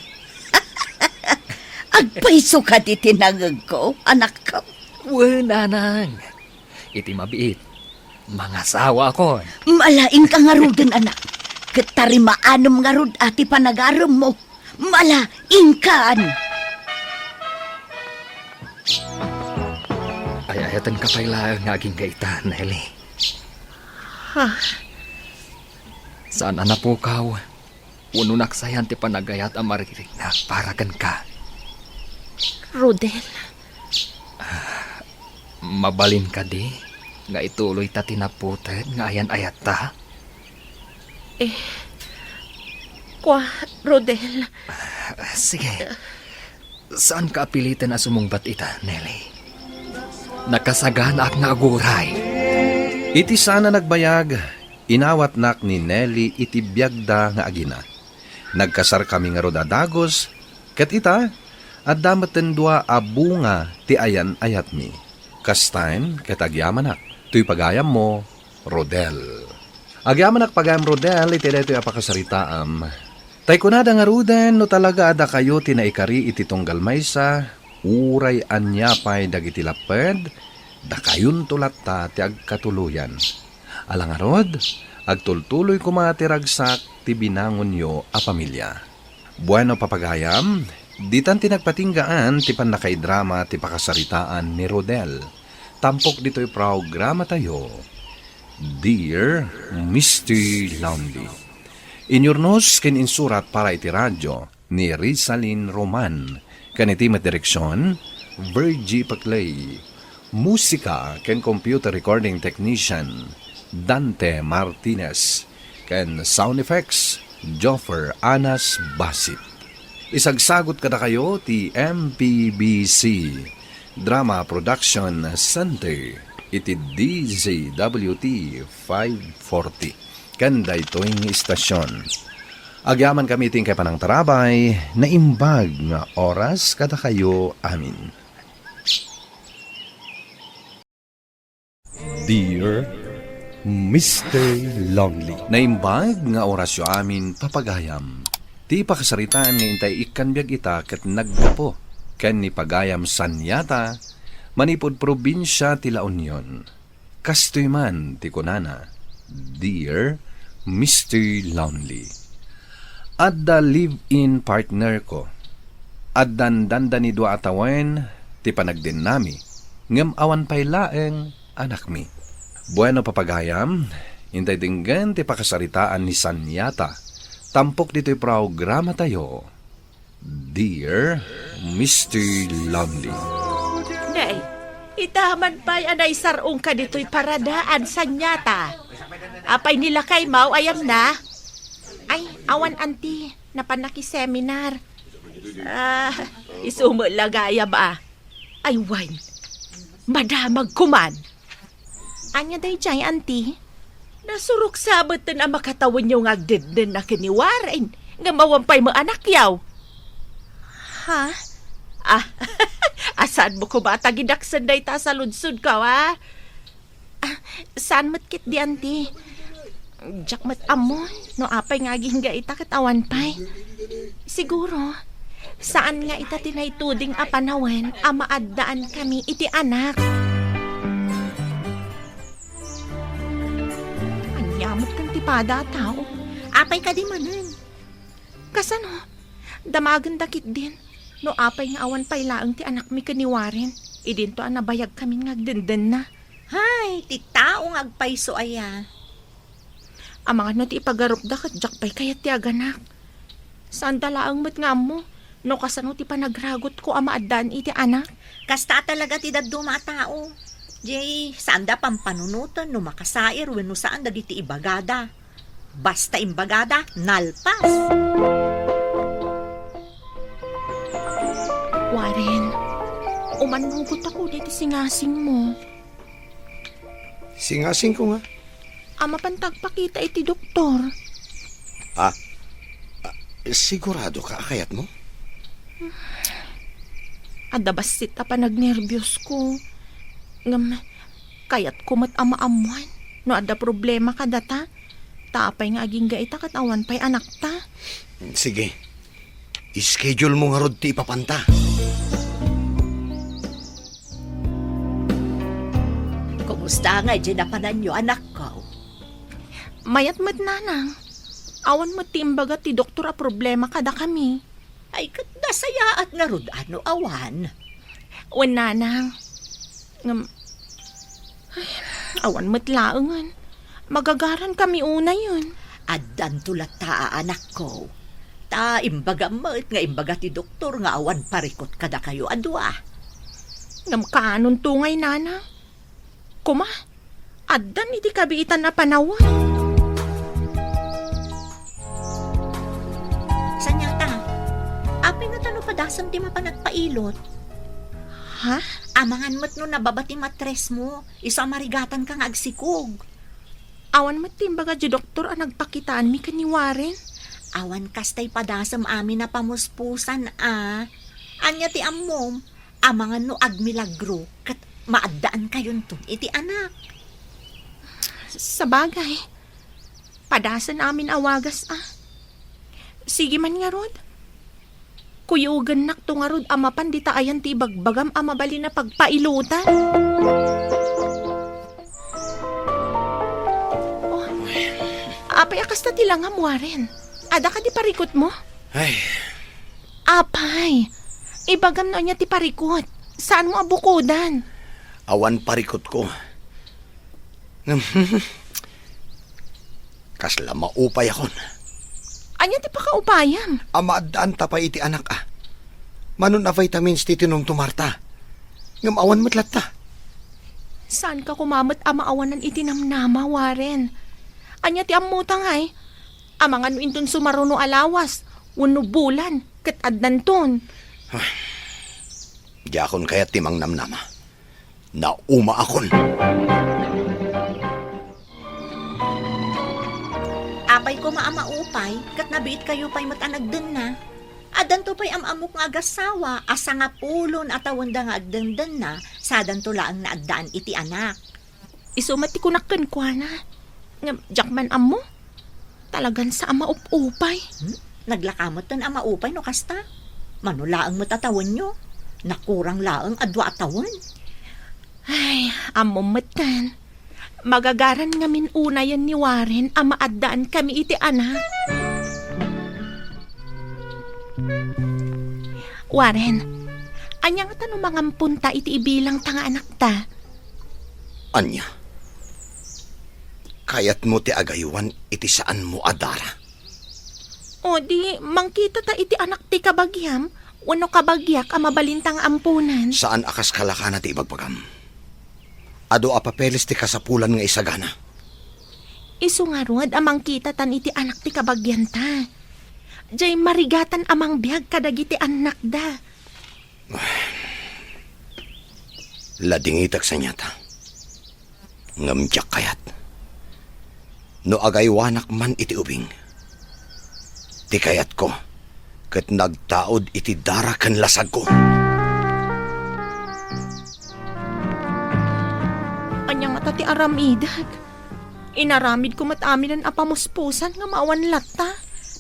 Agpayso kadi ti nangegko, anakko? Wen, Nanang. Iti mabiit, mangasawaakon. Mala, inka ngaruden, anak. Ket tarimaanem ngarud a ti panagaremmo. Mala, inkan. Ay-ayatenka pay laeng nga agingga ita, Nelly. Ha? Saan a napukaw, wenno naksayan ti panagayat a maririknak para kenka. Rodel. Mabalin kadi nga ituloy ta ti naputed nga ayan-ayatta? Eh, kua, Rodel. Sige, saanka a piliten a sumungbat ita, Nelly. Nakasaganaak nga aguray. Iti saan a nagbayag, inawatnak ni Nelly iti biagda nga agina. Nagkasarkami ngarud a dagus, ket ita, adda metten dua a bunga ti ayan-ayatmi. Kastaen ket agyamanak, toy pagayammo, Rodel. Agyamanak pagayam, Rodel, iti daytoy a pakasaritaam. Tay kunada ngaruden no talaga a dakayo ti naikari iti tunggal maysa, uray ania pay dagiti lapped, dakayonto latta ti agkatuloyan. Ala ngarud, agtultuloy koma ti ragsak ti binangonyo a pamilya. Bueno, papagayam, ditan ti nagpatinggaan ti pannakaidrama ti pakasaritaan ni Rodel. Tampok ditoy programatayo, Dear Mister Lonely. Inyurnos ken insurat para iti radyo ni Rizalin Roman, ken iti met direksion, Virgie Paclay. Musika ken computer recording technician, Dante Martinez, ken sound effects, Joffer Anas Basit. Isagsagut kadakayo ti M P B C Drama Production Center iti D Z W T five forty ken daytoy nga istasyon. Agyamankami iti inkay panangtarabay, naimbag nga oras kadakayo amin. Dear Mister Lonely. Naimbag nga orasyo amin, papagayam. Ti pakasaritaan nga intay ikkan biag ita ket naggapu ken ni pagayam Sanyata, manipud probinsia ti La Union. Kastoy man ti kunana, Dear Mister Lonely. Adda live-in partner ko. Addan dandani dua a tawen ti panagdennami, ngem awan pay laeng anakmi. Bueno, papagayam, intay denggen ti pakasaritaan ni Sanyata. Tampok ditoy programatayo, Dear Mister Lonely. Nay, ita man pay a naisar-ongka ditoy paradaan, Sanyata. Apay ni lakaymo, ayanna? Ay, awan, anti. Napan nakiseminar. Ah, isu met la gayam a. Ay, wen. Madamagko man. Ania daydiay, anti? Nasurok sa metten a makatawenyo nga agdeddenna ken ni Warren, ngem awan pay met anakyo. Ha? Ah, a, saanmo koma a tagidaksen dayta a saludsodko, a? Ah, saan met ketdi, anti? Diak met ammo no apay nga agingga ita ket awan pay. Siguro, saan nga ita ti naituding a panawen a maaddaankami iti anak. Ania met ken ti pada a tao? Apay kadi manen? Kasano? Damagenda ketdin no apay nga awan pay laeng ti anakmi ken ni Warren idinto a nabayagkamin nga agdendena. Hay, ti tao nga agpayso aya. Amangan no ti ipagarupda ket diak pay kayat ti aganak. Saanda laeng met nga ammo no kasano ti panagragutko a maaddaan iti anak. Kasta talaga ti dadduma a tao. Jay, saanda pampanunoten no makasair wenno saan dagiti ibagada. Basta imbagada, nalpas. Warren, umannugot ako diti singasingmo. Singasingko nga? A, mapan ta agpakita iti doktor. Ah, ah, sigurado ka a kayatmo? Adda bassit a panagnerbios ko. Ngem, kayatko met a maammuan no adda problema kadata. Ta apay nga agingga ita ket awan pay anakta? Sige. Schedule mo ngarud ti ipapanta. Kumusta ngay diay napananyo, anakko? Mayat met, nanang. Awan met ti imbaga ti doktor a problema kadakami. Ay, ket nasayaat ngarud a no awan. Wen, nanang. Ngem, ay, awan met laengen. Magagarankami unayen. Addanto latta a anakko. Ta imbagam met nga imbaga ti doktor nga awan parikut kadakayo a dua. Ngem kaanonto ngay, Nana? Kuma, addan iti kabiitan a panawen. Saniata, apay nga ta no padasem ti mapan agpailot? Ha? Amangan met no nababa ti matresmo, isu a marigatanka nga agsikog. Awan met ti imbaga ti doktor a nagpakitaanmi ken ni Warren? Awan kastay padasem amin a pamuspusan a. Ania ti ammom? Amangan no agmilagro ket maaddaankayon iti anak. Sabagay, padasen amin a wagas a. Sige man ngarud. Kuyogennakto ngarud a mapan dita ayan ti ibagbagam a mabalin a pagpailotan. Oh, apay a kasta ti langam, Warren? Adda kadi parikutmo? Ay. Apay, ibagam no ania ti parikut. Saanmo a bukodan? Awan parikutko. Ngem, kasla maupayakon. Ania ti pakaupayam? A maaddaanta pay iti anak a. Mano a vitamins ti tinumtumarta. Ngem awan met latta. Saanka koma met a maawanan iti namnama, Warren? Ania ti ammota ngay? Amangan no inton sumaruno a lawas, wenno bulan, ket addanton. Diakon kayat ti mangnamnama. Naumaakon. Apay koma a maupay, ket nabiitkayo pay met a nagdenna. Addanto pay am-ammok nga agasawa a sangapulon a tawenda nga agdendenna, sadanto laeng naaddaan iti anak. Isu met ti kunak kenkuana. Ngem diak man ammo. Talagan sa a maup-upay. Hmm? Naglaka metten a maupay no kasta. Mano laeng met a tawenyo? Nakurang laeng a dua a tawen. Ay, ammom metten. Magagaran ngamin unayen ni Warren a maaddaan kami iti anak. Warren, ania ngata no mangamponta iti ibilangta nga anakta? Ania? Kayatmo ti agaywan iti saanmo a dara? O di, mangkitata iti anak ti kabagiam, wenno kabagiak a mabalinta nga amponan? Saan a kas kalakana ti ibagbagam. Adu a papeles ti kasapulan nga isagana. Isu ngarud a mangkitatan iti anak ti kabagianta. Jay marigatan a mangbiag kadagiti annakda. Ladingitak saniata. Ngem diak kayat. No agaywanak man iti ubing, ti kayatko ket nagtaud iti dara ken lasagko. Ania ngata ti aramidek? Inaramidko met aminen a pamuspusan nga maawan latta.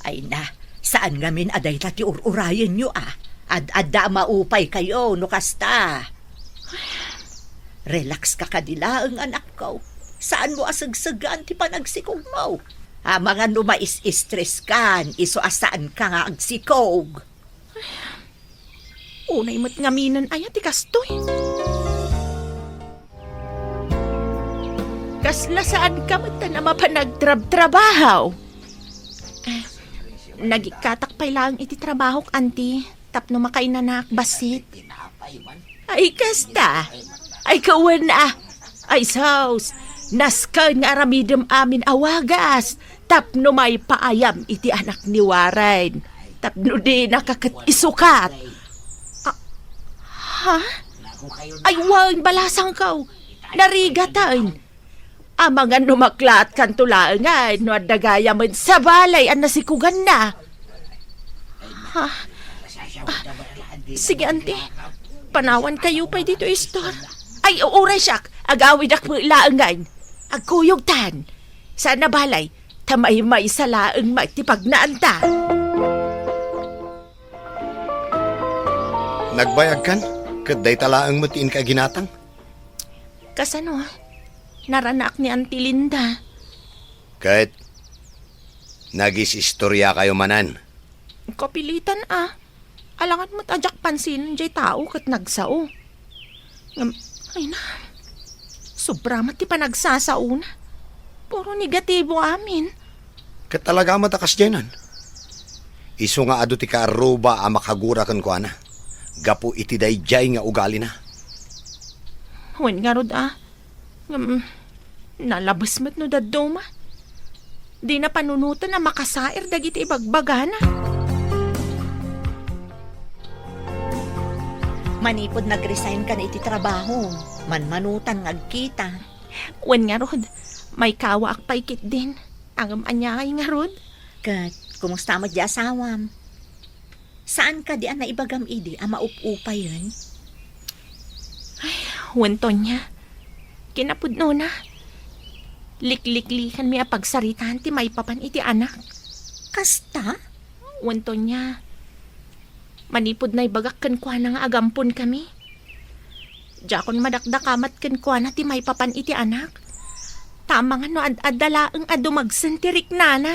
Ay na, saan ngamin a dayta ti ur-urayenyo a. Ad-adda a maupaykayo no kasta. Relax ka kadi laeng, anakko. Saanmo a segsegaan ti panagsikogmo. Amangan no mais-stress kan, isu a saanka nga agsikog. Unay met ngaminen aya ti kastoy. Kasla saanka met a mapan agtrabtrabaho. Eh, nagikkatak pay laeng iti trabahok, anti, tapno makainanaak bassit. Ay, kasta. Ay, kawen a. Ay, sus. Nasken nga aramidem amin a wagas tapno maipaayam iti anak ni Warren. Tapno dinaka ket isukat. Ah, ha? Ay, wen, balasangko. Narigatan. Amangan no maklaatkanto laengen no adda gayamen sa balay a nasikoganna. Ha? Ah, sige, anti. Panawankayo pay ditoy istor. Ay, uray siak. Agawidak met laengen. Agkuyogtan. Saan a balay, ta maymaysa laeng met ti pagnaanta. Nagbayagkan, ket dayta laeng met ti inka ginatang. Kasano? Naranaak ni Auntie Linda. Ket nagis-istoriakayo manen? Kapilitan a. Alangan met a diak pansinen jay tao ket nagsao. Ngem, ay na, sobra met ti panagsasaona. Puro negatibo amin. Ket talaga met a kasdiaynan. Isu nga adu ti kaarruba a makagura kenkuana gapu iti daydiay nga ugalina. Wen ngarud a, ngem, nalabes met no dadduma. Dina panunoten a makasair dagiti ibagbagana. Manipud nag-resign ka na iti trabaho, manmanutan nga agkita. Wen ngarud, maikawaak pay ketdin. Ngem aniay ngarud? Ket, kumusta met di asawam? Saan kadi a naibagam idi a maup-upayen? Ay, wen, Tonya. Kinapudnona, likliklikanmi a pagsaritaan ti maipapan iti anak. Kasta? Wen, Tonya. Manipud naibagak kenkuana nga agamponkami, diakon madakdakamat kenkuana ti maipapan iti anak. Ta amangan no ad-adda laeng a dumagsen ti riknana.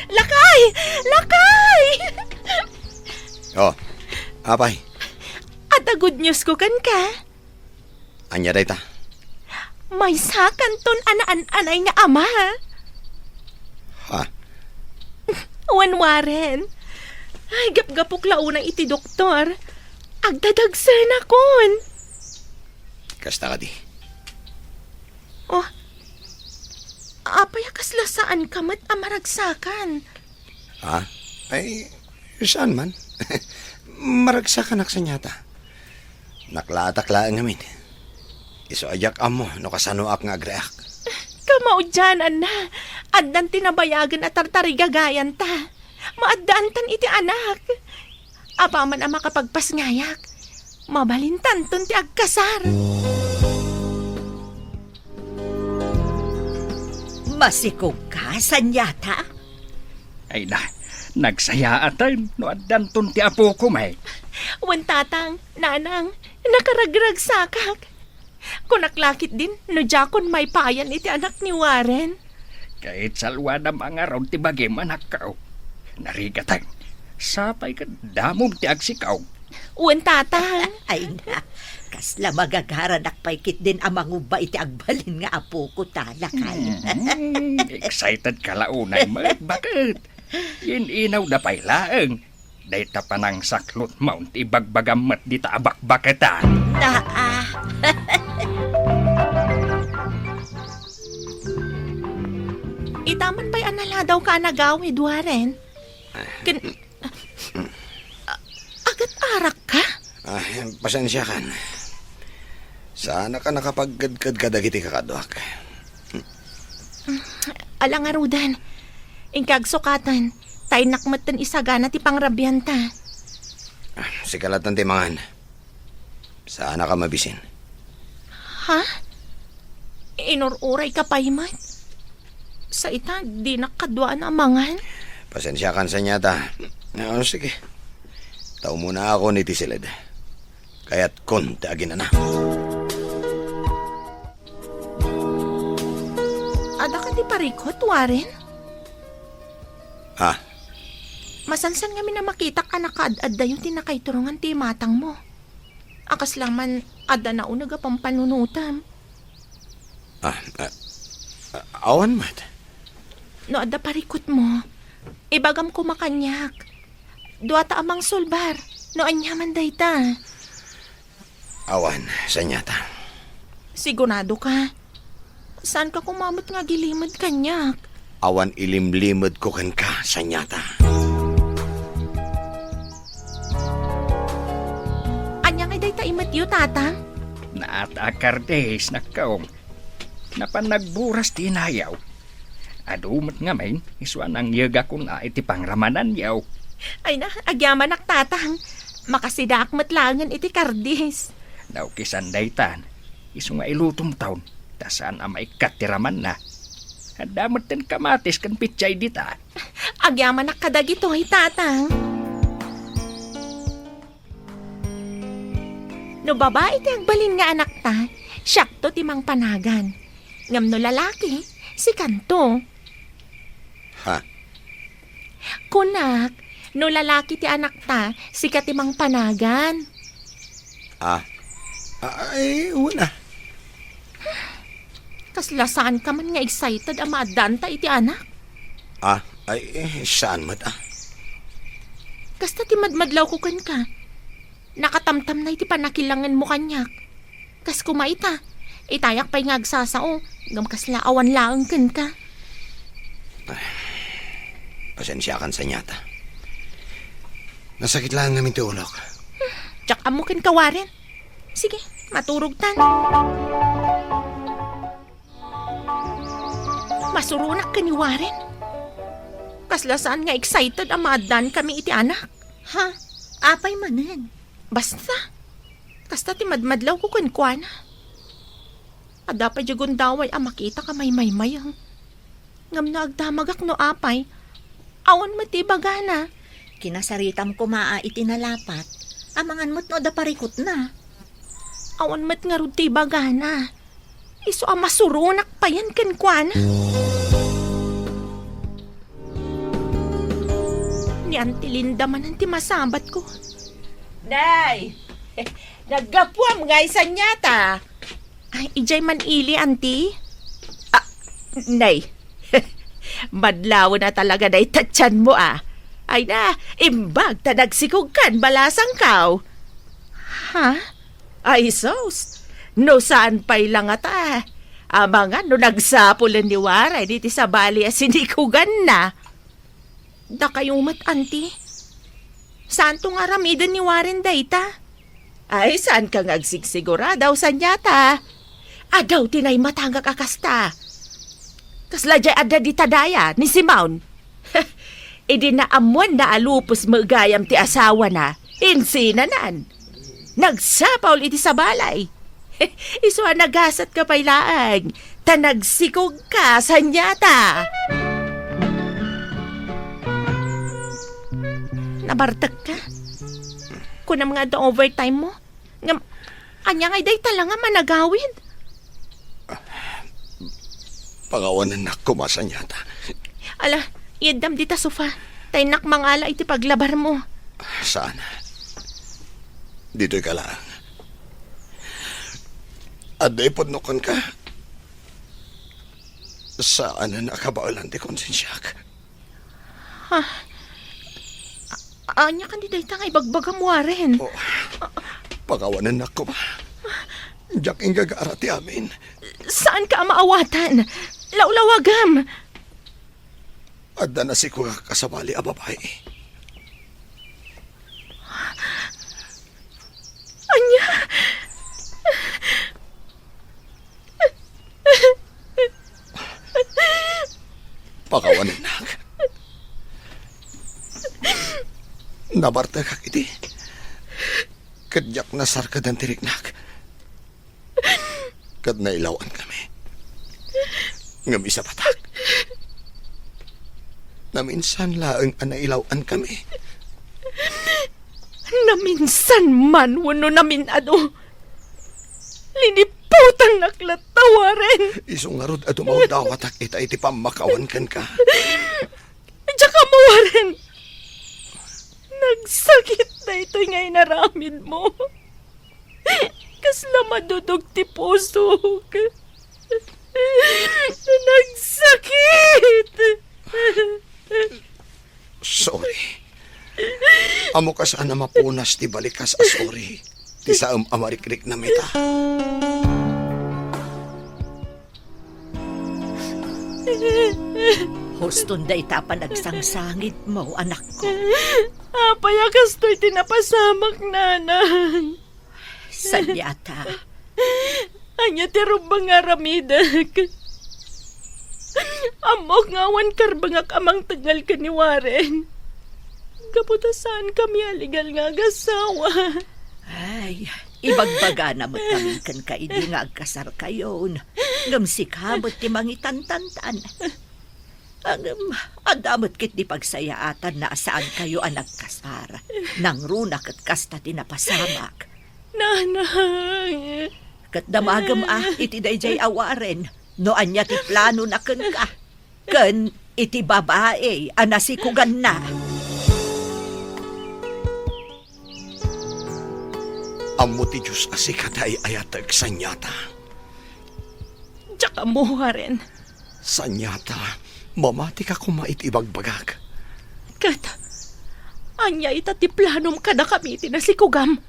Lakay! Lakay! Oh, apay? Adda good news ko kenka. Ania dayta? Maysakanton a naan-anay nga ama. Ha? Wen, Warren. Ay, gapgapok la unay iti doktor. Agdadagsenakon. Kasta kadi? Oh, apay a kasla saanka met a maragsakan? Ha? Ay, saan man. Maragsakanak saniata. Naklaatak laeng ngamin. Isu a diak ammo no kasanoak nga agreak. Kamaudiananna, addan ti nabayagen a tartarigagayanta. Maaddaantan iti anak. Apaman a makapagpasngayak, mabalintanton ti agkasar. Masikogka, saniata? Ay na, nagsayaaten no addanton ti apoko met. Wen, Tatang, Nanang, nakaragragsakak. Kunak la ketdin no diakon maipayan iti anak ni Warren. Ket salwadam a ngarud ti bagim, anakko. Narigaten, sapay ket damom ti agsikaw. Wen, Tatang. Ay na, kasla magagaradak pay ketdin a mangubba iti agbalin nga apoko, Talakay. Hmm, excited ka la unay met, baket? Yen-inawda pay laeng. Dayta panangsaklot maon ti ibagbagam met dita a bakbaketan. Naa. Ita man pay a naladawka a nagawid, Warren. Ken, a-, agat-arakka? Ah, pasensiakan. Saanak a nakapagkedked kadagiti kakaduak. Ala ngaruden, inka agsukatan, ta innak metten isagana ti pangrabianta. Ah, sika latta ti mangan. Saanak a mabisin. Ha? Inur-urayka pay met? Sa ita, dinak kaduaan a mangan? Pasensiakan saniata. Ah, sige. Ta umunaakon iti siled. Kayatkon ti aginana. Adda kadi parikut, Warren? Ah. Masansan ngamin a makitak a nakaad-addayo ti nakaiturongan ti imatangmo. A kasla man, adda nauneg a pampanunotem. Ah, ah, ah, awan met. No adda parikutmo, ibagam koma kaniak. Duata a mangsulbar, no aniaman dayta. Awan, saniata. Sigurado ka? Saanka koma met nga agilimed kaniak? Awan ilimlimedko kenka, saniata. Ania ngay dayta imetyo, Tatang? Naat a kardis, nakkaw. Napan nagburas ti inayaw. Adu met ngamin, isu a nangyegakon a iti pangramananyo. Ay na, agyamanak, Tatang. Makasidaak met laengen iti kardis. Naukisan daytan, isu nga ilutomton, ta saan a maikkat ti ramanna. Adda metten kamatis ken petsay dita. Agyamanak kadagitoy, Tatang. No babai ti agbalin nga anakta, siakto ti mangpanagan. Ngem no lalaki, sikanto. Ha? Kunak, no lalaki ti anakta, sika ti mangpanagan. Ah. Ah, ay, una. Kasla saanka man nga excited a maaddanta iti anak? Ah, ay, eh, saan met, ah? Kasta ti madmadlawko kenka. Nakatamtamnay ti pannakilangenmo kaniak. Kas koma ita, itayak pay nga agsasao, ngem kasla awan laeng kenka. Pasensiakan, Sanyata. Nasakit laeng ngamin ti ulok. Diak ammo kenka, Warren. Sige, maturogtan. Masuronak ken ni Warren. Kasla saan nga excited a maaddankami iti anak. Ha? Apay manen? Basta, kasta ti madmadlawko kenkuana. Adda pay diay gundaway a makitaka maymaymayeng. Ngem no agdamagak no apay, awan met ti ibagana. Kinasaritam koma a iti nalapat. Amangan met no adda parikutna. Awan met ngarud ti ibagana. Isu a masuronak payen kenkuana. Ni Auntie Linda manen ti masabatko. Nay! Naggapuam ngay, Sanyata? Ay, idiay man ili, Auntie? Ah, nay. Madlawen a talaga dayta tianmo, ah. Ay na, imbag ta nagsikogkan balasangkaw. Ha? Ay, sus! No saan pay la ngata, amangan no nagsapulen ni Warren iti sabali a sinikoganna. Dakayo met, Auntie. Saanto nga aramiden ni Warren dayta? Ay, saanka nga agsigsigurado, Sanyata? Adu ti naimatangak a kasta. Kasla diay adda dita daya ni Simon. Idi naammoanna a lupos met gayam ti asawana, insinanan. Nagsapaul iti sabali. Isu a nagasatka pay laeng, ta nagsikogka, Sanyata. Nabartekka? Kunam nga adda overtime mo? Ngem, ania ngay dayta la nga managawid? Pangawanennak koma, Sanyata. Ala, iyaddam dita sofa. Ta innak mangala iti paglabarmo. Saan. Ditoyka laeng. Adda ipudno kenka. Saanen a kabaelan ti konsensiak. Ha? A-, ania kadi dayta nga ibagbagam, Warren? Oh, pangawanennak koma. Diak inggagara ti amin. Saanka a maawatan. Lawlawagam. Adda nasikogak a sabali a babai. Ania? Pakawanennak. Nabartekak idi. Ket diak nasarkadan ti riknak. Ket nailaw-ankami. Ngem isabatak. Naminsan laeng a nailaw-ankami. Naminsan man wenno namin-ado. Liniputannak latta, Warren. Isu ngarud a dumawdawatak ita iti pammakawan kenka. Diak ammo, Warren. Nagsakit daytoy nga inaramidmo. Kasla madudog ti pusok. Nagsakit! Sorry. Ammok a saan a mapunas ti balikas a sorry ti saem a marikriknam ita. Huston dayta a panagsangsangitmo, anakko. Apay a kastoy ti napasamak, Nanang? Sanyata. Ania ti rumbeng nga aramidek? Ammok nga awan karbengak a mangtengngel ken ni Warren. Gapu ta saankami a legal nga agassawa. Ay, ibagbagana met ngamin kenka idi nga agkasarkayon. Ngem sika met ti mangitantantan. Ngem, adda met ketdi pagsayaatanna a saankayo a nagkasar. Nangruna ket kasta ti napasamak. Nanang! Ket damagem a iti daydiay a Warren no ania ti planona kenka, ken iti babai a nasikoganna. Ammo ti Dios a sika ti ay-ayatek, Sanyata. Diak ammo, Warren. Sanyata, mamatika koma iti ibagbagak. Ket ania ita ti planom kadakami iti nasikugam?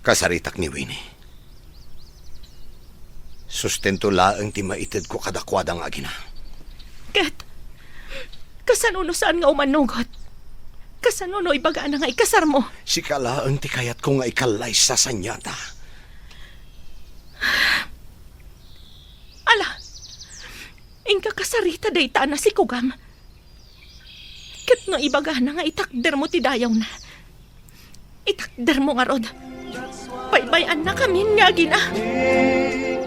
Kasaritak ni Winnie. Sustento laeng ti maitedko kadakuada nga agina. Ket kasano no saan nga umanugot? Kasano no ibagana nga ikasarmo? Sika laeng ti kayatko nga ikallaysa, Sanyata. Ala, inka kasarita dayta a nasikugam. Ket no ibagana nga itakdermo ti dayawna, itakdermo ngarud. Baybay-annakamin nga agina.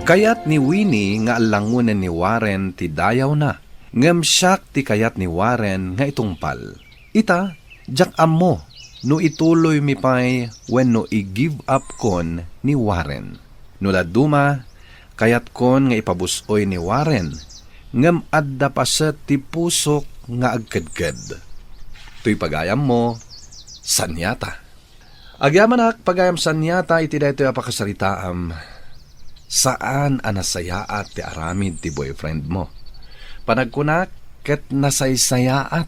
Kayat ni Winnie nga allangonen ni Warren ti dayawna, ngem siak ti kayat ni Warren nga itungpal. Ita, diak ammo no ituloymi pay wenno i-give up kon ni Warren. No dadduma, kayatkon nga ipabus-oy ni Warren, ngem adda paset ti pusok nga agkedked. Toy pagayammo, Sanyata. Agyamanak, pagayam Sanyata, iti daytoy a pakasaritaam, saan a nasayaat ti aramid ti boyfriend mo. Panagkunak, ket nasaysayaat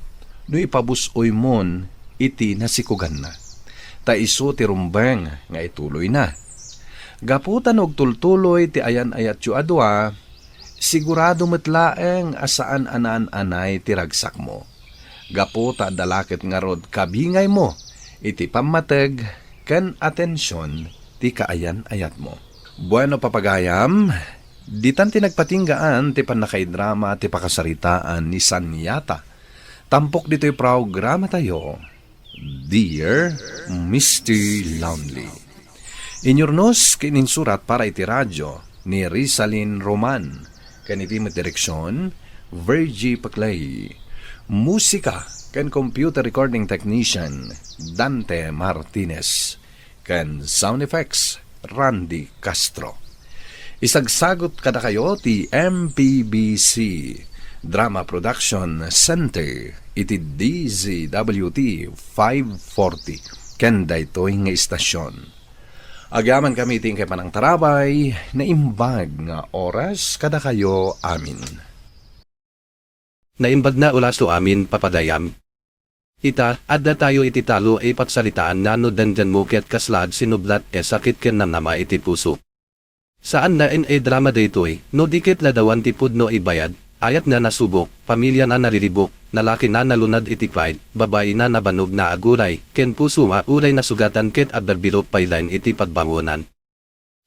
no ipabus-oymon iti nasikuganna. Ta isu ti rumbeng nga ituloyna. Gapu ta no agtultuloy ti ayan-ayatyo a dua, sigurado met laeng a saan a naan-anay ti ragsakmo. Gapu ta adda la ket ngarud kabingaymo iti pammateg ken atension ti kaayan-ayatmo. Bueno, papagayam, ditan ti nagpatinggaan ti pannakaidrama ti pakasaritaan ni Sanyata. Tampok ditoy programatayo, Dear Mister Lonely. Inyurnos ken insurat para iti radio ni Rizalin Roman, ken iti met direksion, Virgie Paclay. Musika ken computer recording technician, Dante Martinez. Ken sound effects, Randy Castro. Isagsagut kadakayo ti M P B C Drama Production Center iti D Z W T five forty ken daytoy nga istasyon. Agyamankami iti inkay panangtarabay, naimbag nga oras kadakayo amin. Naimbag nga oras amin, papagayam. Ita, adda tayo iti talo a pagsaritaan no dandanmo ket kasla agsinublat a sakit ken namnama iti puso. Saan nga drama daytoy, no di ket ladawan ti pudno a bayad, ayat nga nasubok, pamilya nga nariribuk, lalaki nga nalunad iti pride, babai nga nabannog nga aguray, ken puso nga uray nasugatan ket agbirbirok pay laeng iti pagbangonan.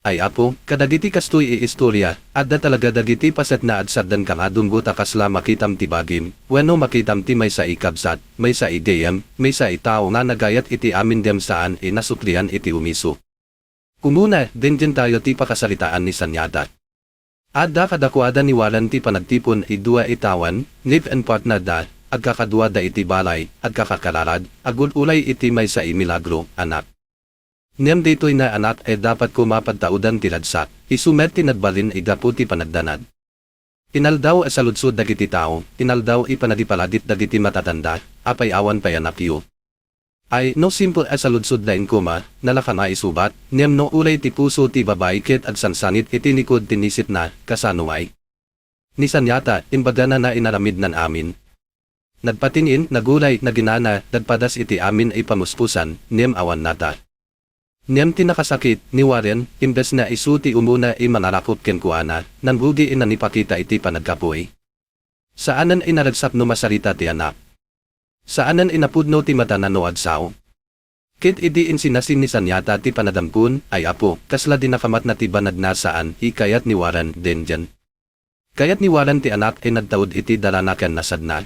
Ay Apo, kadagiti kastoy a istorya, adda talaga dagiti paset nga agsardengka nga dumgo ta kasla makitam ti bagim, wenno makitam ti maysa a kabsat, maysa a gayyem, maysa a tao nga nagayat iti amin ngem saan a nasuklian iti umiso. Umuna, dandan tayo ti pakasaritaan ni Sanyata. Adda kadakuada ni Warren ti panagtipon a dua a tawen, live-in partner da, agkakaduada iti balay, agkakakararag, agul-ulay iti maysa a milagro, anak. Ngem daytoy nga anak a dapat koma pagtaudan ti ragsak, isu met ti nagbalin a gapu ti panagdanag. Inaldaw a saludsod dagiti tao, inaldaw a panagipalagip dagiti matatanda, apay awan pay anakyo. Ay, no simple a saludsod laeng koma, nalaka nga isubat, ngem no uray ti puso ti babai ket agsangsangit iti nikud ti nisipna, kasano ngay? Ni Sanyata, imbagana nga inaramidnan amin. Nagpatingin, naguray, naginana, nagpadas iti amin a pamuspusan, ngem awan nata. Ngem ti nakasakit, ni Warren, imbes nga isu ti umuna a mangarakop kenkuana, nangrugi a nangipakita iti panagkapuy. Saanen a naragsak no masarita ti anak. Saanen a napudno ti matana no agsao. Ket idi insinasin ni Sanyata ti panagampon, ay Apo, kasla di nakamatna ti banag nga saan a kayat ni Warren, dandan. Kayat ni Warren ti anak a nagtaud iti darana ken nasadna.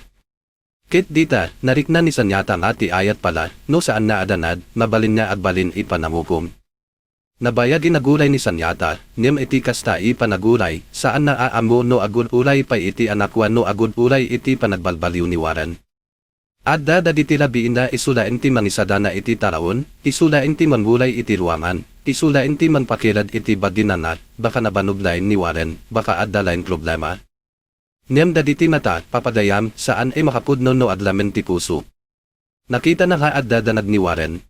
Ket dita, narikna ni Sanyata nga ti ayat pala, no saan nga adanag, mabalin nga agbalin a panangukom. Nabayag a naguray ni Sanyata, ngem iti kasta a panaguray, saan nga aammo no agul-ulay pay iti anak wenno agul-ulay iti panagbalbaliw ni Warren. Adda dagiti rabii nga isu laeng ti mangisadana iti taraon, isu laeng ti mangulay iti ruangan, isu laeng ti mangpakirad iti bagina nga, baka nabannog laeng ni Warren, baka adda laeng problema. Ngem dagiti mata, papagayam, saan a makapudno no aglamen ti puso. Nakitana nga adda danag ni Warren.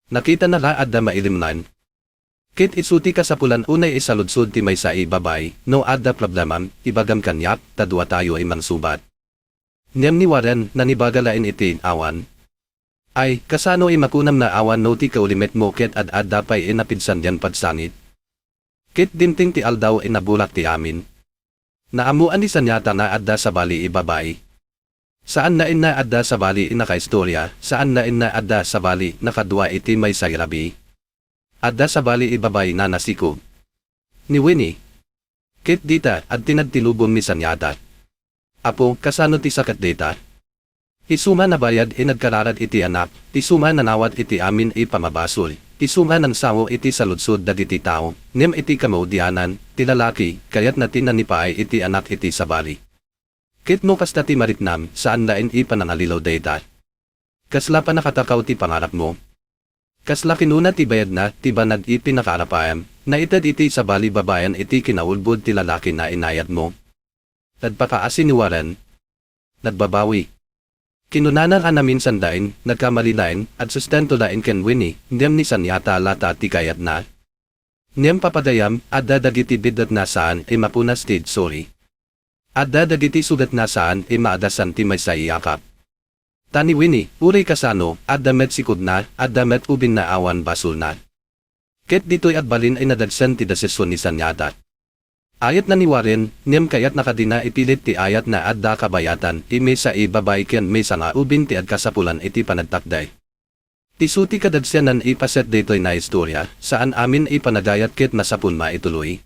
Nakitana nga adda mailimnan. Ket isu ti kasapulan unay isaludsod ti maysa a babai, no adda problemam, ibagam kaniak, ta duatayo a mangsubat. Ngem ni Warren, nangibaga laeng iti awan. Ay, kasano a makunam nga awan no ti kaulimetmo ket ad-adda pay a napigsa diay pagsangit? Ket dimteng ti aldaw a nabulak ti amin. Naammoan ni Sanyata nga adda sabali a babai. Saan laeng nga adda sabali a nakaistorya, saan laeng nga adda sabali a nakadua iti maysa a rabii. Adda sabali a babai nga nasikog. Ni Winnie. Ket dita, agtinag ti lubong ni Sanyata. Apo, kasano ti sakit dita? Isu nga nabayag a nagkararag iti anak, isu nga nanawat iti amin a pammabasol, isu nga nangsango iti saludsod dagiti tao, ngem iti kamaudianan, ti lalaki, kayatna ti nangipaay iti anak iti sabali. Ket no kasta ti mariknam, saan laeng a panangalilaw dayta. Kasla pannakatakaw ti pangarapmo. Kasla kinuna ti bayagna, ti banag a pannakaarapayam, naited iti sabali babaen iti kinaulbod ti lalaki nga inayatmo. Nagpakaasi ni Warren. Nagbabawi. Kinunana nga naminsan laeng, nagkamali laeng, agsustento laeng ken Winnie, ngem ni Sanyata latta ti kayatna. Ngem papagayam, adda dagiti biddut nga saan a mapunas ti sorry. Adda dagiti sugat nga saan a maadasan ti maysa a yakap. Ta ni Winnie, uray kasano, adda met sikogna, adda met ubingna awan basolna. Ket ditoy agbalin a nadagsen ti desisyon ni Sanyata. Ayatna ni Warren, ngem kayatna kadi nga ipilit ti ayat nga adda kabayatan, a maysa a babai ken maysa nga ubing ti agkasapulan iti panagtakder. Isu ti kadagsenan a paset daytoy nga istorya, saan amin a panagayat ket masapul nga ituloy.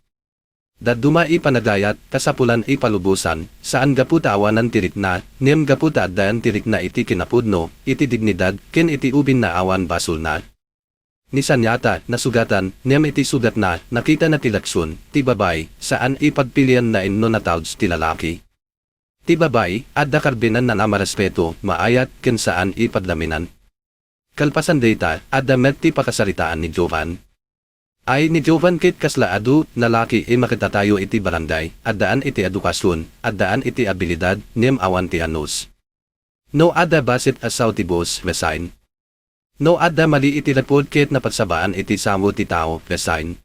Dadduma a panagayat, kasapulan a palubosan, saan gapu ta awanan ti rikna, ngem gapu ta addayan ti rikna iti kinapudno, iti dignidad, ken iti ubing nga awan basolna. Ni Sanyata, nasugatan, ngem iti sugatna, nakitana ti leksion, ti babai, saan a pagpilian laeng no natauds ti lalaki. Ti babai, adda karbinan nga marespeto, maayat, ken saan a paglaminan. Kalpasan dayta, adda met ti pakasaritaan ni Jovan. Ay ni Jovan ket kasla adu, lalaki a makitatayo iti barangay, addaan iti edukasion, addaan iti abilidad, ngem awan ti anus. No adda bassit a sao ti boss, resign. No adda mali iti report ket napagsabaan iti sango ti tao, resign.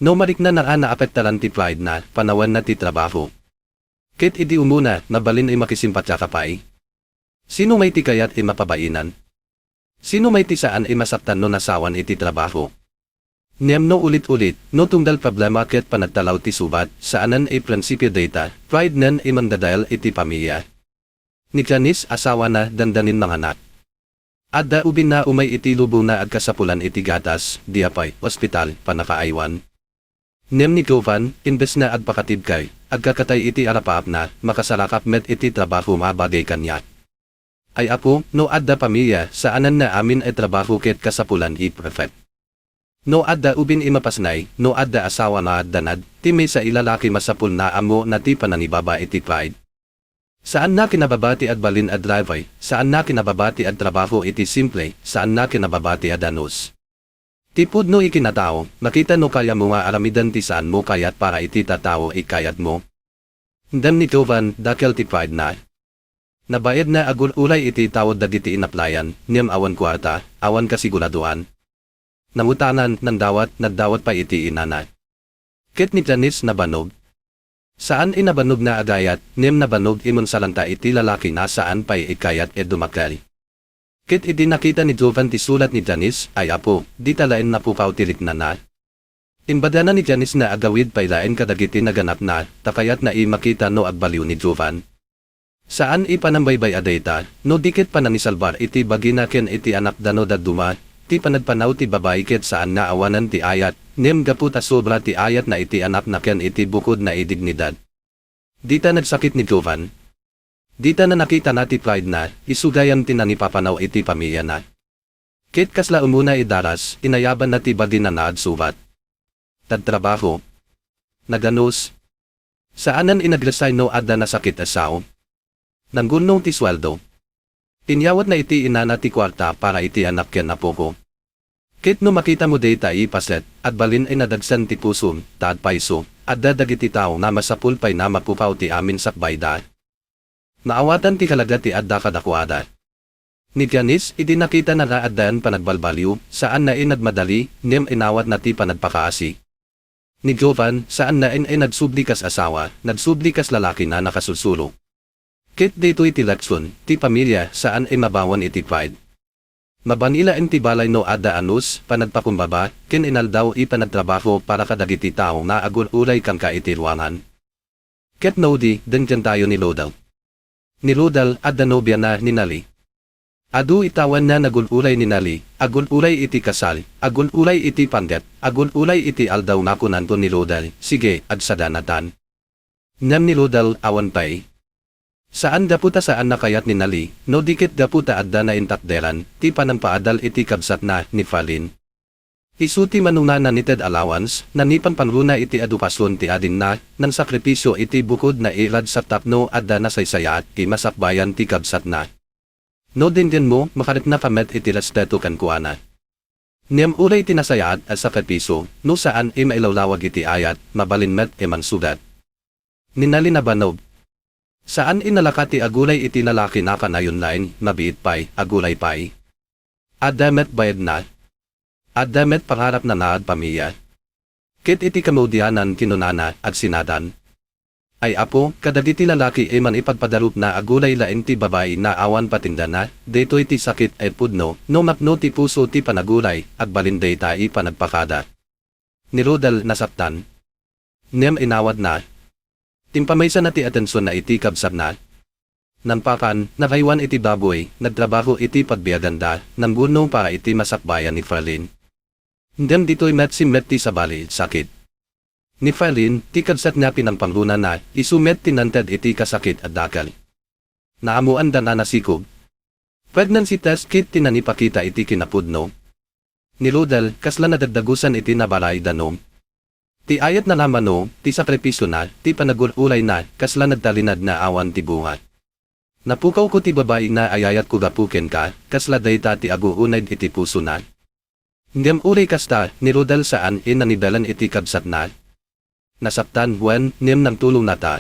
No mariknana a naapektaran ti pride na, panawanna ti trabaho. Ket idi umuna, mabalin a makisimpatiaka pay. Sino may ti kayat a mapabainan? Sino may ti saan a masaktan no nasawan iti trabaho? Ngem no ulit-ulit, no tunggal problema ket panagtalaw ti subat, saanen a prinsipio dayta, pride nen a mangdadael iti pamilia. Ni Janice, asawana, dandanin manganak. Adda ubingna umay iti lubongna agkasapulan iti gatas, diapay, ospital, pannakaaywan. Ngem ni Jovan, imbes nga agpakatibkay, agkakatay iti arapaapna, makasarakap met iti trabaho nga bagay kaniak. Ay Apo, no adda pamilia, saanen nga amin a trabaho ket kasapulan a perfect. No adda ubing a mapasnay, no adda asawa nga agdanag, ti maysa a lalaki masapul nga ammo na ti panangibaba iti pride. Saan nga kinababa ti agbalin a driver, saan nga kinababa ti agtrabaho iti simple, saan nga kinababa ti adanus. Ti pudno a kinatao, makita no kayamo nga aramiden ti saanmo kayat para iti tattao a kayatmo. Ngem ni Jovan, dakkel ti pride na. Nabayadna a agur-uray iti tao dagiti inaplayan, ngem awan kuarta, awan kasiguradoan. Nangutanan, nangdawat, nagdawat pay iti inana. Ket ni Janice nabannog. Saan a nabannog nga agayat, ngem nabannog a mangsarangta iti lalaki nga saan pay a kayat a dumakkel. Ket idi nakita ni Jovan ti surat ni Janice, ay Apo, dita laeng napukaw ti riknana. Imbagana ni Janice nga agawid pay laeng kadagiti naganakna, ta kayatna a makita no agbaliw ni Jovan. Saan a panambaybay-a dayta, no di ket panangisalbar iti bagina ken iti anakda no dadduma, ti panagpanaw ti babai ket saan nga awanen ti ayat, ngem gapu ta sobra ti ayatna iti anakna ken iti bukodna a dignidad. Dita nagsakit ni Jovan. Dita na nakitana ti pride na, isu gayam ti nangipapanaw iti pamiliana. Ket kasla umuna a daras, inayabanna ti bagina nga agsubat. Nagtrabaho. Naganus. Saanen a nag-resign no adda nasakit a sao. Nanggulnong ti sueldo. Inyawatna iti inana ti kuarta para iti anak ken apoko. Ket no makitamo dayta a paset, agbalin a nadagsen ti pusom, ta agpayso, adda dagiti tao nga masapul pay nga mapukaw ti amin sakbayda. Maawatan ti halaga ti adda kadakuada. Ni Janice, idi nakitana nga addan panagbalbaliw, saanna a nagmadali, ngem inawatna ti panagpakaasi. Ni Jovan, saanna a nagsubli kas asawa, nagsubli kas lalaki a nakasulsulo. Ket daytoy ti leksion, ti pamilia, saan a mabaon iti pride. Mabani laeng ti balay no adda anus, panagpakumbaba, ken inaldaw a panagtrabaho para kadagiti tao nga agul-ulay kenka iti ruangan. Ket no di, denggenyo ni Rodel. Ni Rodel, adda nobiana ni Nali. Adu ti awan a nagul-ulay ni Nali, agul-ulay iti kasal, agul-ulay iti panggep, agul-ulay iti aldaw nga kunanto ni Rodel, "Sige, agsaganatan." Ngem ni Rodel, awan pay. Saan gapu ta saan a kayat ni Nali, no di ket gapu ta adda naintakderan, ti panangpaadal iti kabsatna ni Farlene. Isu ti manungnga a nangited allowance, nangipanpangruna iti edukasion ti adingna, nangsakripisio iti bukod a ragsak tapno adda nasaysayaat a masakbayan ti kabsatna. No denggenmo, makariknaka met iti respeto kenkuana. Ngem uray ti nasayaat a sakripisio, no saan a mailawlawag iti ayat, mabalin met a mangsugat. Ni Nali nabannog. Saan a nalaka ti agulay iti lalaki a kanayon laeng, mabiit pay, agulay pay. Adda met bayadna. Adda met pangarapna nga agpamilya. Ket iti kamaudianan kinunana, agsinatan, "Ay Apo, kadagiti lalaki a mangipagpadarup nga agulay laeng ti babai nga awan patindana, daytoy ti sakit a pudno, no mapno ti puso ti panagulay, agbalin dayta a panagpakada." Ni Rodel nasaktan. Ngem inawatna. Impamaysana ti atensionna iti kabsatna. Nangpakan, nagaywan iti baboy, nagtrabaho iti pagbiaganda, nangguno para iti masakbayan ni Farlene. Ngem ditoy met simrek ti sabali, sakit. Ni Farlene, ti kabsatna pinangpangrunana, isu met ti nangted iti kasakit a dakkel. Naammoanda nga nasikob. Pregnancy test kit ti nangipakita iti kinapudno. Ni Rodel, kasla nadagdagusan iti nabaray danum. Ti ayatna nga mano, ti sakripisiona, ti panagul-ulayna, kasla nagtalinaed nga awan ti bunga. Napukawko ti babai nga ayayatko gapu kenka, kasla dayta ti aguuneg iti pusona. Ngem uray kasta, ni Rodel saan a nangibaelan iti kabsatna. Nasaktan, wen, ngem nangtulongnata.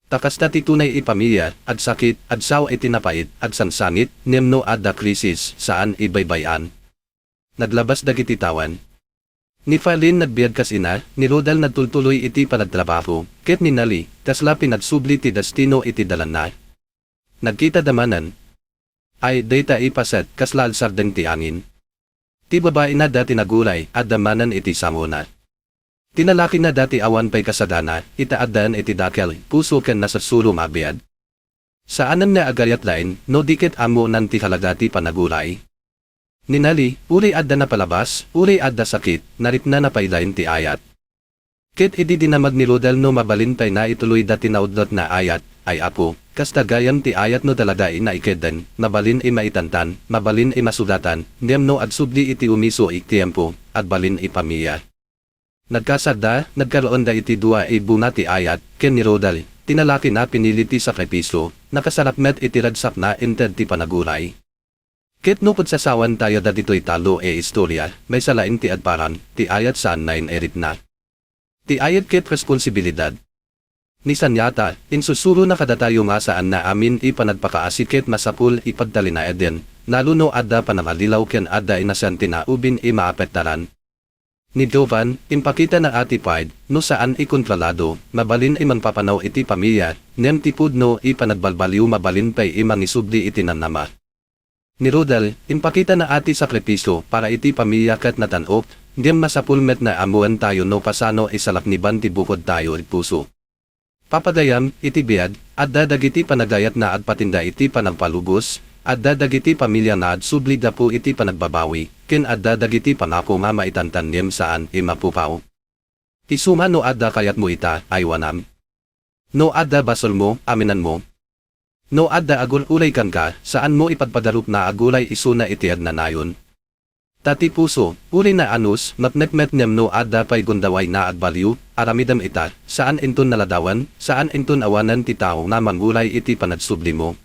Ta kasta ti tunay a pamilya, agsakit, agsao iti napait, agsangsangit, ngem no adda krisis, saan a baybay-an. Naglabas dagiti tawen. Ni Farlene nagbiag kas ina, ni Rodel nagtultuloy iti panagtrabaho, ket ni Nali, kasla pinagsubli ti destino iti dalanna. Nagkita da manen. Ay, dayta a paset, kasla agsardeng ti angin. Ti babai nga adda ti nagulay, adda manen iti sangona. Ti lalaki nga adda ti awan pay kasagana, ita addan iti dakkel, puso ken nasursurom a biag. Saanen nga agayat laeng, no di ket ammonan ti halaga ti panagulay. Ni Nali, uray adda napalabas, uray adda sakit, nariknana pay laeng ti ayat. Ket idi dinamag ni Rodel no mabalin pay nga ituloyda ti naudlot nga ayat, ay Apo, kasta gayam ti ayat no talaga a naikeden, mabalin a maitantan, mabalin a masugatan, ngem no agsubli iti umiso a tiempo, agbalin a pamilya. Nagkasarda, nagkaroonda iti dua a bunga ti ayat, ken ni Rodel, ti lalaki nga pinili ti sakripisio, nakasarap met iti ragsakna inted ti panagulay. Ket no pagsasawan tayo dagitoy tallo a istoria, maysa laeng ti agparang, ti ayat saan nga irikna. Ti ayat ket responsibilidad. Ni Sanyata, insursurona kadatayo nga saan nga amin a panagpakaasi ket masapul a pagtalinaeden, lalo no adda panangallilaw ken adda a nasanti nga ubing a maapektaran. Ni Jovan, impakitana a ti pride, no saan a kontrolado, mabalin a mangpapanaw iti pamilya, ngem ti pudno a panagbalbaliw mabalin pay a mangisubli iti namnama. Ni Rodel, impakitana a ti sakripisio para iti pamilya ket natan-ok, ngem masapul met nga ammoentayo no kasano a salakniban ti bukodtayo a puso. Papagayam, iti biag, adda dagiti panagayat nga agpatinda iti panagpalubos, adda dagiti pamilya nga agsubli gapu iti panagbabawi, ken adda dagiti pangako nga maitantan ngem saan a mapukaw. Isu nga no adda kayatmo ita, aywanam. No adda basolmo, aminanmo. No adda agul-ulay kenka, saanmo ipagpadarup nga agulay isuna iti agnanayon. Ta ti puso, uray nga anus, napnekmet ngem no adda pay gundaway nga agbaliw, aramidem ita, saan inton naladawan, saan inton awanen ti tao nga mangulay iti panagsublimo.